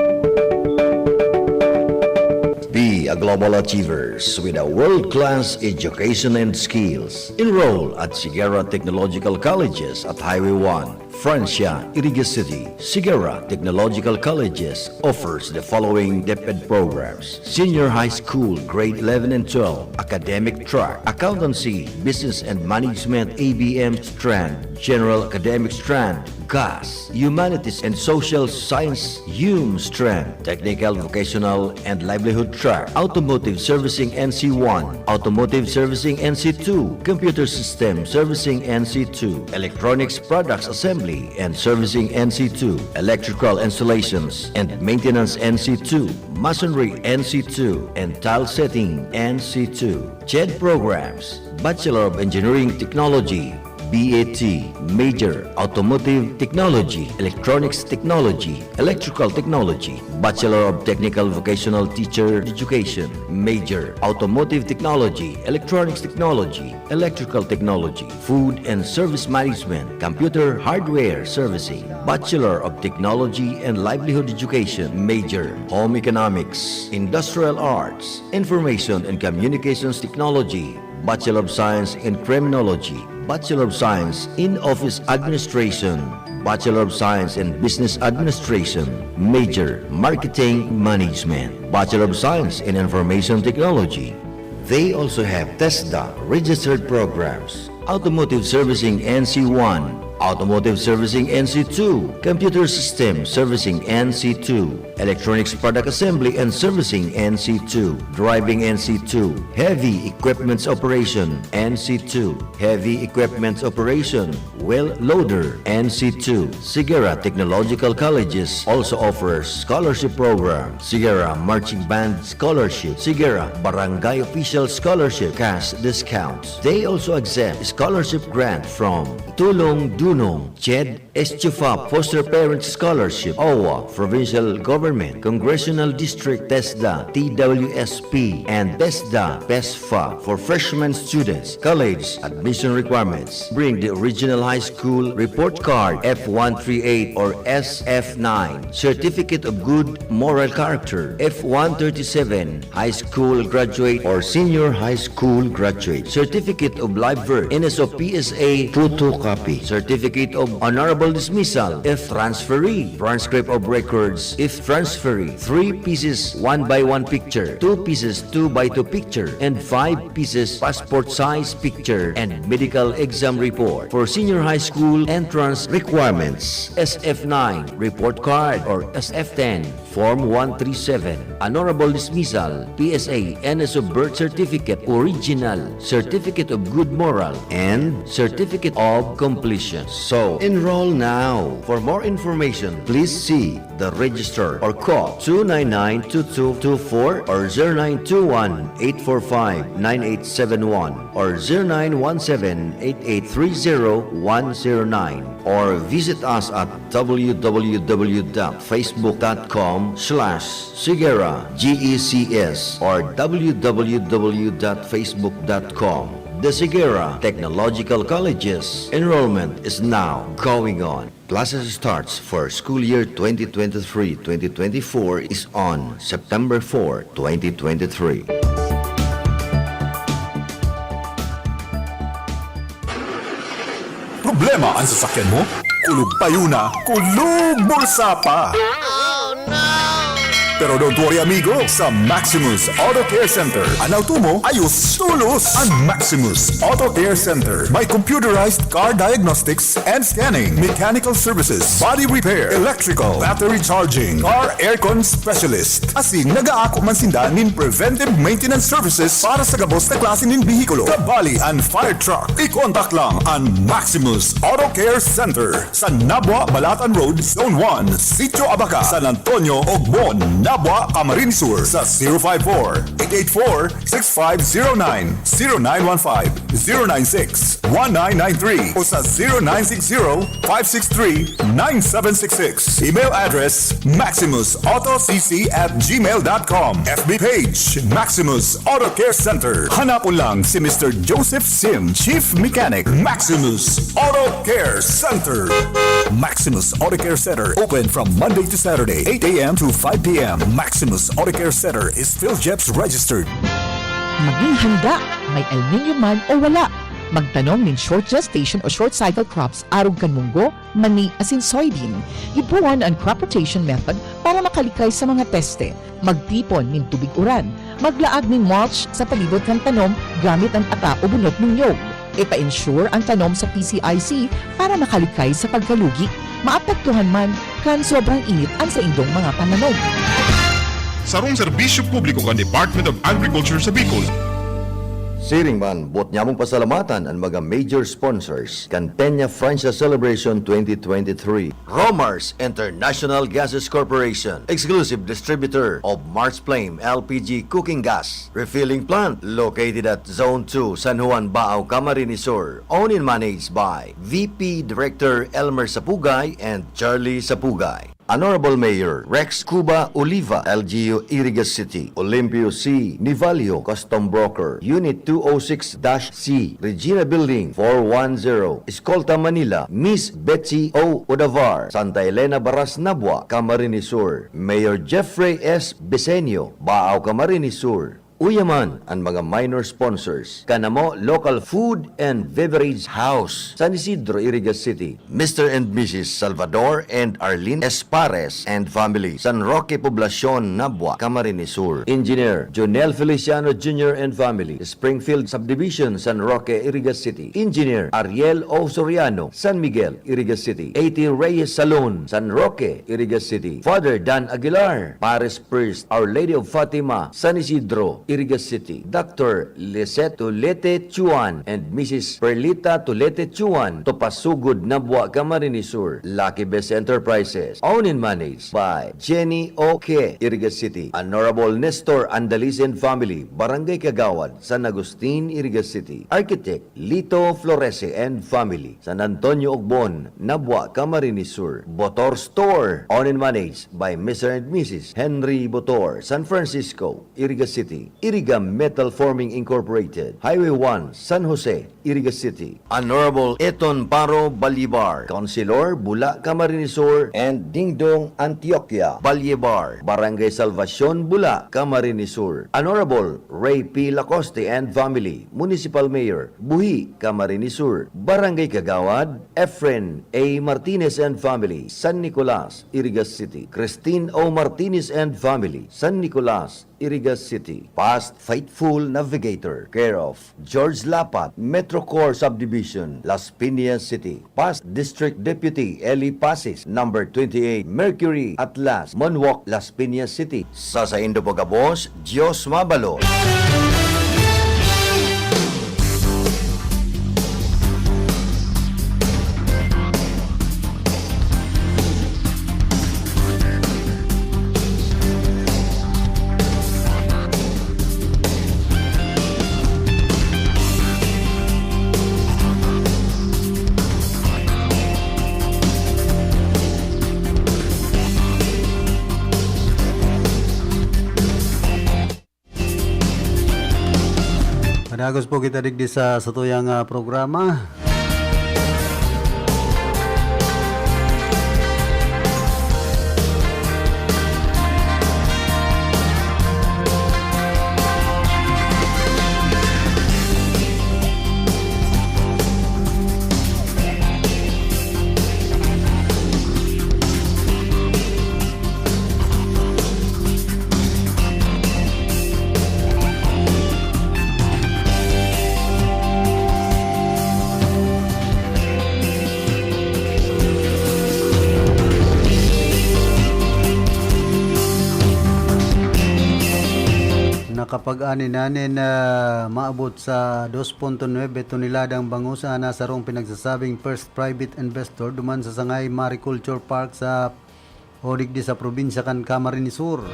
Be a global achievers with a world-class education and skills. Enroll at Siguera Technological Colleges at Highway one, Francia, Iriga City. Siguera Technological Colleges offers the following DepEd programs: Senior High School Grade eleven and twelve, Academic Track, Accountancy, Business and Management, A B M strand, General Academic strand, GAS, Humanities and Social Science, HUM strand, Technical, Vocational and Livelihood Track, Automotive Servicing N C one, Automotive Servicing N C two, Computer System Servicing N C two, Electronics Products Assembly and Servicing N C two, Electrical Installations and Maintenance N C two, Masonry N C two, and Tile Setting N C two. CHED programs: Bachelor of Engineering Technology, B A T, major, Automotive Technology, Electronics Technology, Electrical Technology, Bachelor of Technical Vocational Teacher Education, major, Automotive Technology, Electronics Technology, Electrical Technology, Food and Service Management, Computer Hardware Servicing, Bachelor of Technology and Livelihood Education, major, Home Economics, Industrial Arts, Information and Communications Technology, Bachelor of Science in Criminology, Bachelor of Science in Office Administration, Bachelor of Science in Business Administration, major, Marketing Management, Bachelor of Science in Information Technology. They also have TESDA registered programs: Automotive Servicing N C one, Automotive Servicing N C two, Computer System Servicing N C two, Electronics Product Assembly and Servicing N C two, Driving N C two, Heavy Equipments Operation N C two, Heavy Equipments Operation, Wheel Loader N C two. Siguera Technological Colleges also offers scholarship program: Siguera Marching Band Scholarship, Siguera Barangay Official Scholarship, cash discounts. They also accept scholarship grant from Tulong Dunong, CHED, Estufa Foster Parent Scholarship, OWWA, Provincial Government, Congressional District, TESDA, T W S P, and TESDA, PESFA for freshman students. College admission requirements: bring the original high school report card, F one three eight or S F nine, Certificate of Good Moral Character, F one thirty-seven, high school graduate or senior high school graduate, Certificate of Live Birth, N S O P S A photocopy, Certificate of Honorable Dismissal if transferee, transcript of records if transferee, three pieces one by one picture, two pieces two by two picture, and five pieces passport size picture, and medical exam report. For senior high school entrance requirements: S F nine report card or S F ten, Form one three seven, Honorable Dismissal, P S A, N S O Birth Certificate, Original, Certificate of Good Moral, and Certificate of Completion. So, enroll now. For more information, please see the registrar or call two nine nine two two two four or zero nine two one eight four five nine eight seven one or zero nine one seven eight eight three zero one zero nine. or visit us at w w w dot facebook dot com slash Segera G E C S or w w w dot facebook dot com. The Segera Technological Colleges enrollment is now going on. Classes starts for school year twenty twenty-three twenty twenty-four is on September four, twenty twenty-three. Problema an sasakyan mo? Kulog payo na, kulog bulsa pa! Pero don't worry, amigo, sa Maximus Auto Care Center, an auto mo ayos tolos. An Maximus Auto Care Center may computerized car diagnostics and scanning, mechanical services, body repair, electrical, battery charging, car aircon specialist. Asin nagaako man sinda nin preventive maintenance services para sa gabos na klase nin behikulo, kabali an fire truck. I-contact lang an Maximus Auto Care Center sa Nabua, Balatan Road, Zone one, Sitio Abaca, San Antonio, Ogbon, Nabua, Camarines Sur sa zero five four, eight eight four, six five zero nine, zero nine one five, zero nine six, one nine nine three o sa zero nine six zero, five six three, nine seven six six. Email address, maximus auto c c at gmail dot com. F B page, Maximus Auto Care Center. Hanapon lang si Mister Joseph Sim, Chief Mechanic, Maximus Auto Care Center. Maximus Auto Care Center, open from Monday to Saturday, eight a m to five p m. Maximus Auto Care Center is PhilGEPS registered. Maging handa, may El Niño man o wala. Magtanom nin short gestation o short cycle crops arog kan munggo, mani asin soybean. Gibohon an crop rotation method para makalikay sa mga peste. Magtipon nin tubig uran. Maglaag nin mulch sa palibot kan tanom gamit an ata o bunot nin niyog. Ipa-insure an tanom sa P C I C para makalikay sa pagkalugi. Maapektuhan man kan sobrang init an saindong mga pananom. Sarong serbisyo publiko kan Department of Agriculture sa Bicol. Siring man, boot nyamong pasalamatan an mga major sponsors kan Peña Francia Celebration twenty twenty-three. Romar's International Gases Corporation, exclusive distributor of Mars Flame L P G cooking gas refilling plant, located at Zone two, San Juan, Baao, Camarines Sur. Owned and managed by V P Director Elmer Sapugay and Charlie Sapugay. Honorable Mayor Rex Cuba Oliva, L G U Iriga City, Olimpio C. Nivalio, Custom Broker, Unit two oh six dash C, Regina Building, four one zero, Escolta, Manila, Miss Betsy O. Odavar, Santa Elena Baras, Nabua, Camarines Sur, Mayor Jeffrey S. Besenio, Baao, Camarines Sur. Uya man an mga minor sponsors, Kanamo Local Food and Beverage House, San Isidro, Iriga City, Mister and Missus Salvador and Arlene Espares and family, San Roque Poblacion, Nabua, Camarines Sur, Engineer Jonel Feliciano Junior and family, Springfield Subdivision, San Roque, Iriga City, Engineer Ariel O. Soriano, San Miguel, Iriga City, A T Reyes Salon, San Roque, Iriga City, Father Dan Aguilar, Parish Priest, Our Lady of Fatima, San Isidro, Iriga City, Doctor Lisette Tulete Chuan and Missus Perlita Tulete Chuan, Topasugod, Nabua, Camarines Sur, Lucky Best Enterprises, owned and managed by Jenny O. K., Iriga City, Honorable Nestor Andalisen family, Barangay Kagawad, San Agustin, Iriga City, Architect Lito Florese and family, San Antonio Ogbon, Nabua, Camarines Sur, Botor Store, owned and managed by Mister and Missus Henry Botor, San Francisco, Iriga City, Iriga Metal Forming Incorporated, Highway one, San Jose, Iriga City, Honorable Eton Paro Balyebar, Councilor, Bula, Camarines Sur, and Dingdong Antioquia Balyebar, Barangay Salvacion, Bula, Camarines Sur, Honorable Ray P. Lacoste and family, Municipal Mayor, Buhi, Camarines Sur, Barangay Kagawad, Efren A. Martinez and family, San Nicolas, Iriga City, Christine O. Martinez and family, San Nicolas, Iriga City. Past Faithful Navigator, care of George Lapat, Metro Core Subdivision, Las Piñas City. Past District Deputy Eli Pasis, number twenty-eight, Mercury Atlas, Monwalk, Las Piñas City. Sa saindo po gabos, Diyos mabalot. Dagos po kita digdi sa satuyang, ah, programa. Nakapag-ani na nin, ah, maabot sa dos punto nuebe toneladang bangus an sarong pinagsasabing first private investor duman sa Sangay Mariculture Park sa o digdi sa probinsya kan Camarines Sur.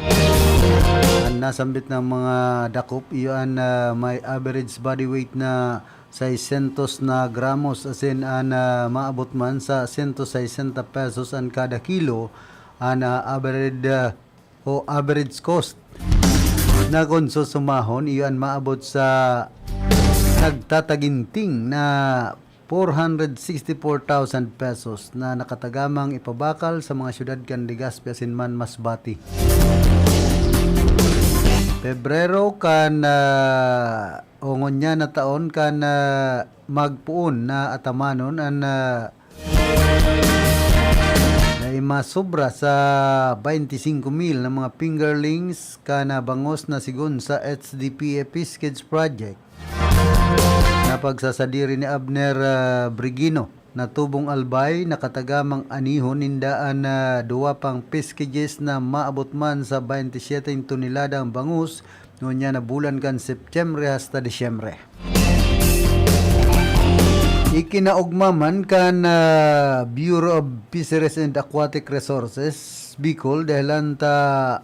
An nasambit na mga dakop, iyo an, ah, may average body weight na seiscientos na gramos, asin an, ah, maabot man sa sento sesenta pesos an kada kilo, an, ah, average, ah, o average cost na kung susumahon, iyo an maabot sa nagtataginting na four hundred sixty-four thousand pesos na nakatagamang ipabakal sa mga syudad kan Legazpi asin man Masbate. Pebrero kan, ah, o ngunyan na taon kan, ah, magpoon na atamanon an, ah, na imasobra sa twenty-cinco mil na mga fingerlings kan, ah, bangus na sigon sa H D P A Fish Cage Project. Napagsasadiri ni Abner, ah, Brigino na tubong Albay, nakatagamang anihon ninda an, ah, duwa pang fish cages na maabot man sa twenty-seven toneladang bangus ngunyan na bulan kan Setyembre hasta Disyembre. Ikinaogma man kan, ah, Bureau of Fisheries and Aquatic Resources, Bicol, dahelan ta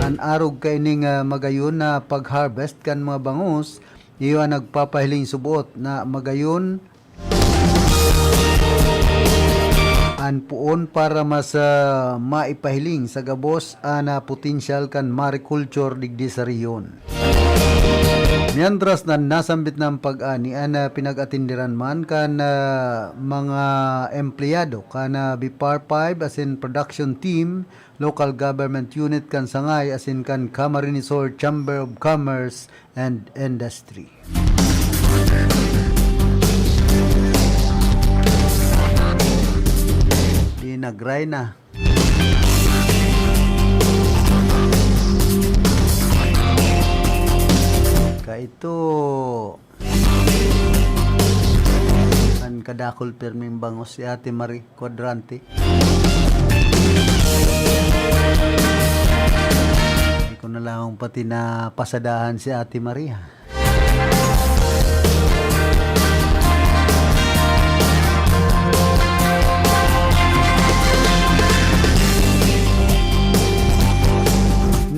an arog kaining, ah, magayon na pag-harvest kan mga bangus, iyo an nagpapahiling suboot na magayon an poon para mas, ah, maipahiling sa gabos an, ah, potensyal kan mariculture digdi sa rehiyon. Mientras na nasambit na an pag-ani, an, ah, pinag-atindiran man kan, ah, mga empleyado kan, ah, BIPAR five asin production team, local government unit kan Sangay asin kan Camarines Sur Chamber of Commerce and Industry. Di nagray na. Kaito, an kadakul pirming bangus si Ate Marie Cuadrante. Di ko na lang pati napasadahan si Ate Marie, ha.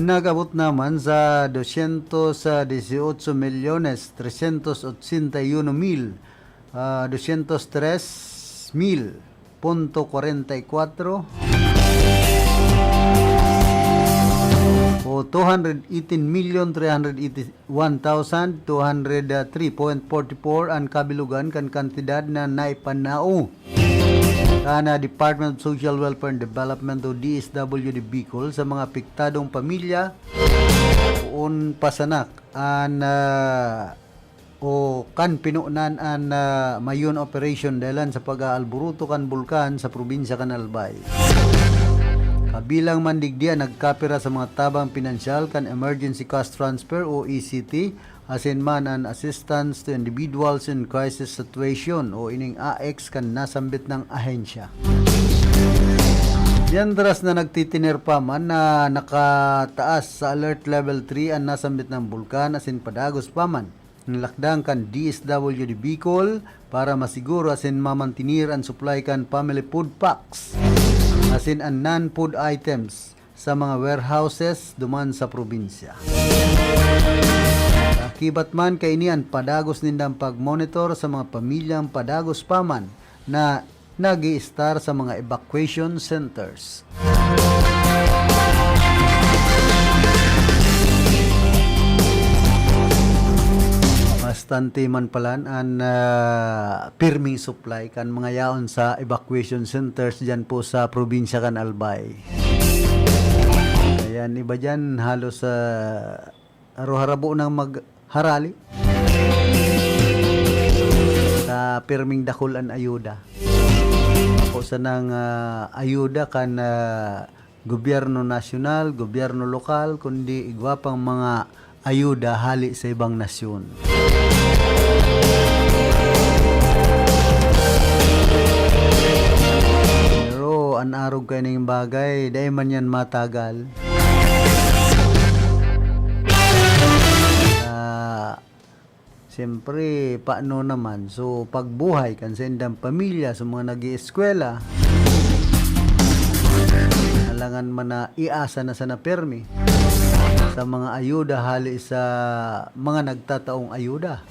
Nag-abot naman sa doscientos dieciocho milyones trescientos ochenta y uno mil, ah, doscientos tres mil punto kwarenta y kwatro o two hundred eighteen million three hundred eighty one thousand two hundred three point forty four an kabilugan kan kantidad na naipanao kan Department of Social Welfare and Development o D S W D Bicol sa mga apektadong pamilya poon pasanak an, ah, o kan pinonan an, ah, Mayon Operation dahelan sa pag-aalburuto kan bulkan sa probinsya kan Albay. Kabilang man digdi an nagkapira sa mga tabang pinansyal kan Emergency Cash Transfer o E C T, asin man an Assistance to Individuals in Crisis Situation o ining A X kan nasambit na ahensya. Mientras na nagtitiner pa man na nakataas sa Alert Level three an nasambit na bulkan asin padagos pa man, nilakdan kan D S W D Bicol para masiguro asin mamantenir an supply kan family food packs asin an non-food items sa mga warehouses duman sa probinsya. Kakibat man kaini an padagos nindang pag-monitor sa mga pamilyang padagos pa man na nag-i-estar sa mga evacuation centers. Mas Tante man palan an, ah, pirming supply kan mga yaon sa evacuation centers diyan po sa probinsya kan Albay. Ayan, iba diyan halos, ah, aro-harabo nang magharali sa pirming dakul an ayuda. Ako sanang, ah, ayuda kan, ah, gobyerno nasyonal, gobyerno lokal, kundi igwa pang mga ayuda hali sa ibang nasyon. Pero an arog kaining bagay, dai man yan matagal. Ah, siyempre, paano naman? So, pagbuhay kan saindang pamilya, sa mga nag-ieskwela, alangan man na iasa na sana pirmi sa mga ayuda hali sa mga nagtataong ayuda.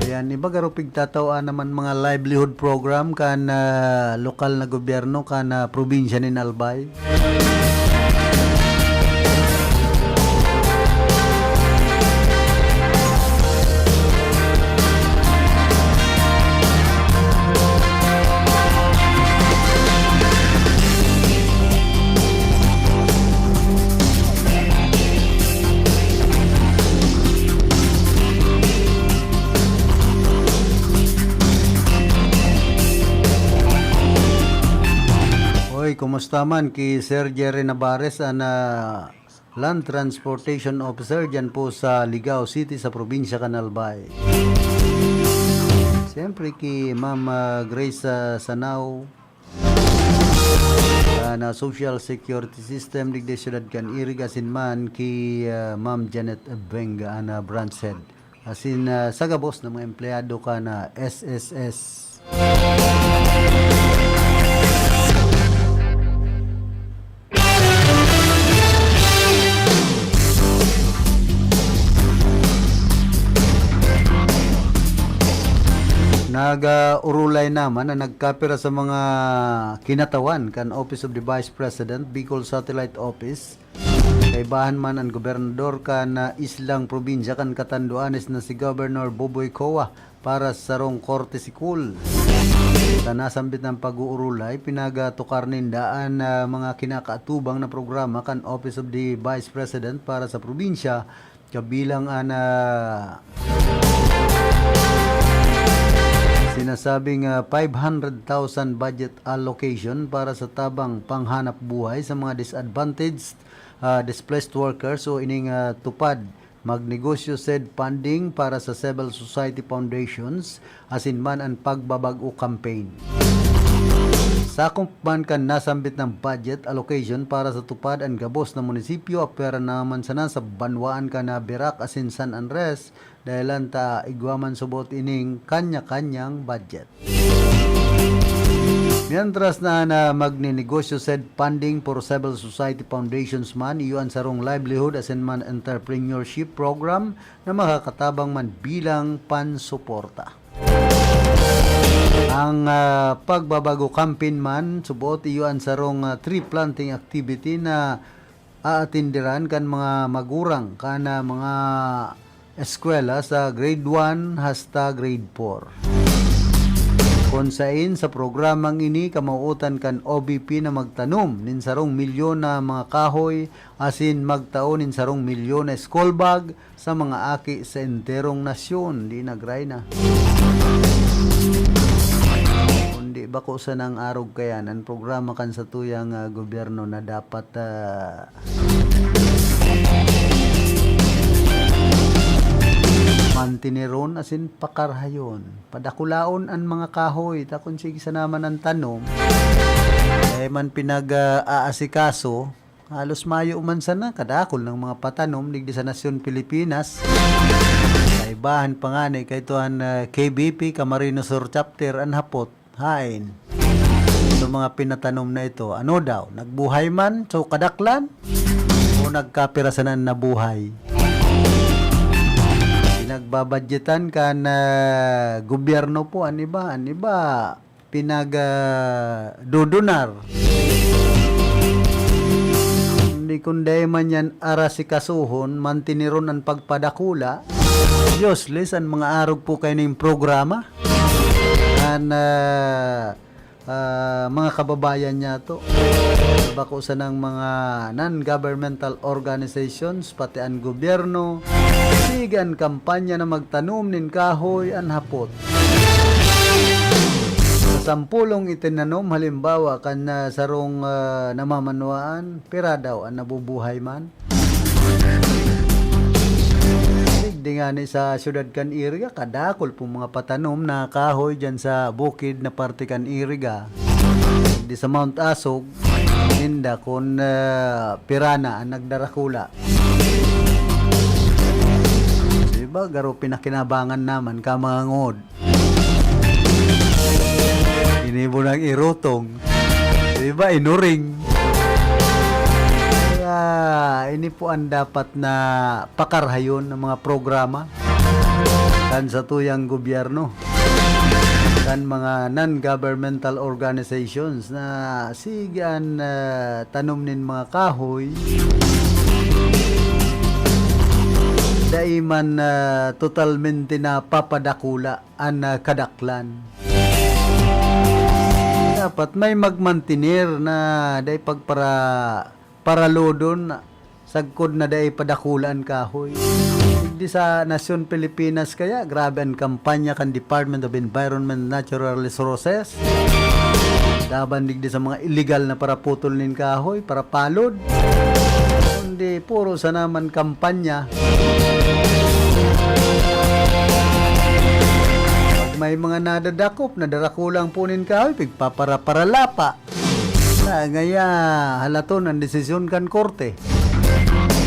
Ayan, iba garo pigtatawaan naman mga livelihood program kan, ah, lokal na gobyerno kan, ah, probinsya nin Albay. Oy, kumusta man ki Sir Jerry Navarez, an, ah, Land Transportation Officer diyan po sa Ligao City sa probinsya kan Albay. Siyempre ki Ma'am, ah, Grace, ah, Sanao, ah, na Social Security System digdi siyudad kan Iriga, asin man ki, ah, Ma'am Janet Benga, na branch head. Asin, ah, sa gabos na mga empleyado kan S S S. Nag-urulay naman na nagkapira sa mga kinatawan kan Office of the Vice President, Bicol Satellite Office. Kaibahan man an gobernador kan, ah, islang probinsya kan Catanduanes na si Governor Boboy Coa para sa sarong korte sikul. Sa nasambit na pag-uurulay, pinagatukar ninda an, ah, mga kinakaatubang na programa kan Office of the Vice President para sa probinsya, kabilang an, ah, sinasabing, ah, five hundred thousand budget allocation para sa tabang panghanap buhay sa mga disadvantaged, ah, displaced workers o ining, ah, TUPAD Magnegosyo Said funding para sa civil society foundations, asin man an pagbabag-o campaign. Sakop man kan nasambit na budget allocation para sa TUPAD an gabos na munisipyo, apwera naman sana sa banwaan kan Virac asin San Andres, dahelan ta igwa man subot ining kanya-kanyang budget. Mientras na, na Magnenegosyo Said funding for civil society foundations man, iyo an sarong livelihood asin man entrepreneurship program na makakatabang man bilang pansuporta. Ang, ah, pagbabago campaign man, subot iyo an sarong, ah, tree planting activity na aatindiran kan mga magurang kan, ah, mga eskwela sa grade one hasta grade four. Kun sain sa programang ini, kamawootan kan O V P na magtanom nin sarong milyon na mga kahoy asin magtao nin sarong milyon na school bag sa mga aki sa enterong nasyon. Di nagray na. Kundi bako sanang arog kayan, an programa kan satuyang, ah, gobyerno na dapat, ah, mantineron asin pakarhayon. Padakulaon an mga kahoy, ta kun sige sana man an tanom, dai man pinag-, ah, aasikaso, halos mayo man sana, kadakul nang mga patanom digdi sa nasyon Pilipinas. Kaibahan pa ngani, kaito an, ah, K B P, Camarines Sur Chapter, an hapot, haen. So, mga pinatanom na ito, ano daw, nagbuhay man? So, kadaklan? O nagkapira sana an nabuhay? Pinagbabadyetan kan, ah, gobyerno po, an iba, an iba, pinag, ah, dudunar. Di kun dai man yan arasikasuhon, mantiniron an pagpadakula. Useless an mga arog po kayo ning programa. An, ah, ah, mga kababayan niya to. Bako sanang mga non-governmental organizations, pati an gobyerno, sige an kampanya na magtanom nin kahoy an hapot. Sa sampulong itinanom, halimbawa, kan, ah, sarong, ah, namamanwaan, pira daw an nabubuhay man? Digdi ngani sa siyudad kan Iriga, kadakol pong mga patanom na kahoy diyan sa bukid na parte kan Iriga. Digdi sa Mount Asog, ninda kun, ah, pira na an nagdarakula. Di ba, garo pinakinabangan naman ka mga ngod. Ginibo nang irutong. Di ba, inuring. Kaya, ini po ang dapat na pakarhayon ng mga programa kan satuyang gobyerno, kan mga non-governmental organizations na sige an, ah, tanom nin mga kahoy, dai man, ah, totalmente napapadakula an, ah, kadaklan. Dapat may magmantener na dai pagpara-, paralodon sagkod na dai padakula an kahoy. Digdi sa nasyon Pilipinas kaya, grabe an kampanya kan Department of Environment and Natural Resources laban digdi sa mga illegal na paraputol nin kahoy, parapalod. Kundi puro sana man kampanya. Pag may mga nadadakop, nadarakulang punin kahoy, pigpaparaparalapa. Na, ngaya, halaton an desisyon kan korte.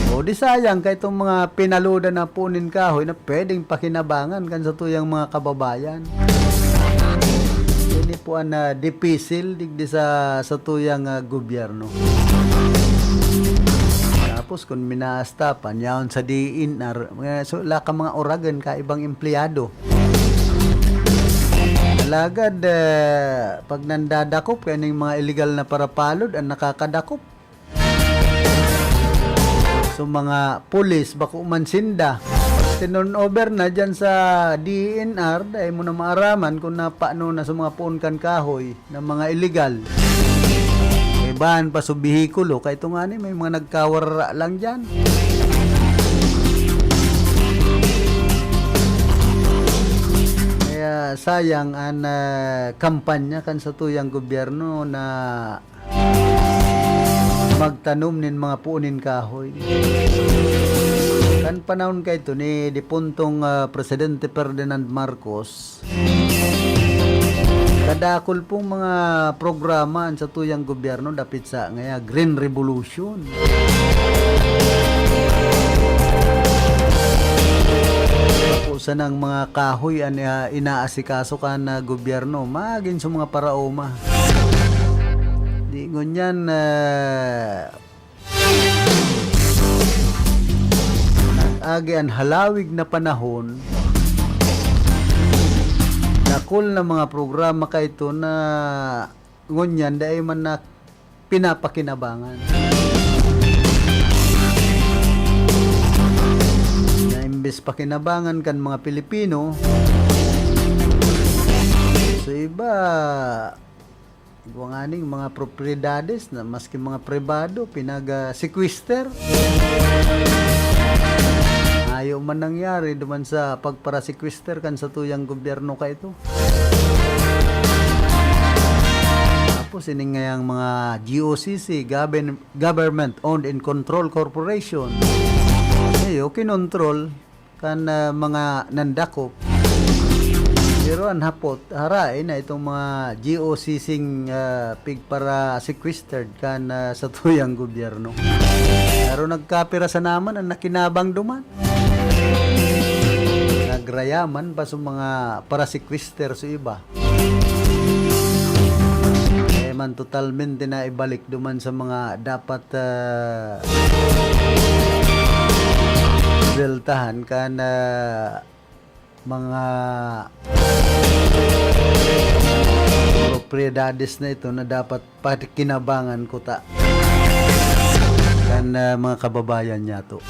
O di sayang kay itong mga pinaludan na punin kahoy na pwedeng pakinabangan kan satuyang mga kababayan. Ini po ang, ah, dipisil digdi sa, sa tuyang, ah, gobyerno. Tapos kung minaas ta, panyawon sa D N R, mga, so, la ka mga oragan ka ibang empleyado. Alagad, ah, pag nandadakop, kaya ning mga illegal na parapalod, ang nakakadakop, so, mga pulis, bako man sinda. Tinurn over na dyan sa D N R, dai mo na maaraman kung napaano na sa mga puon kan kahoy na mga illegal. Ibahan pa sa behikulo, kay ito nga ni, may mga nagkawarara lang dyan. Kaya sayang an, ah, kampanya kan satuyang gobyerno na magtanom nin mga puon nin kahoy. Kan panahon kaito ni dipuntong, ah, Presidente Ferdinand Marcos, kadakol pong mga programa an satuyang gobyerno dapit sa ngaya Green Revolution. Bako sanang mga kahoy an, ah, inaasikaso kan, ah, gobyerno, magin sa mga paraoma. Di ngunyan, ah, nag-agi an halawig na panahon, dakul na mga programa kaito na ngunyan dai man na pinapakinabangan. Na imbes pakinabangan kan mga Pilipino, sa iba, igwa nganing mga propiedades na maski mga pribado, pinag-sequester. Ayo man nangyari duman sa pagpara-sequester kan satuyang gobyerno kaito. Tapos ining ngayang mga G O C C, govern-, Government Owned and Control Corporation, ayo, kinontrol kan, ah, mga nandakop. Pero an hapot, harae na itong mga G O C C, ah, pigpara-sequestered kan, ah, satuyang gobyerno. Pero nagkapira sana man an nakinabang duman. Nagrayaman pa sa mga para-sequester sa iba. Eh, man totalmente na ibalik duman sa mga dapat, ah, deltahan kan, ah, mga propiedades na ito na dapat pakinabangan kuta kan na mga kababayan niya to.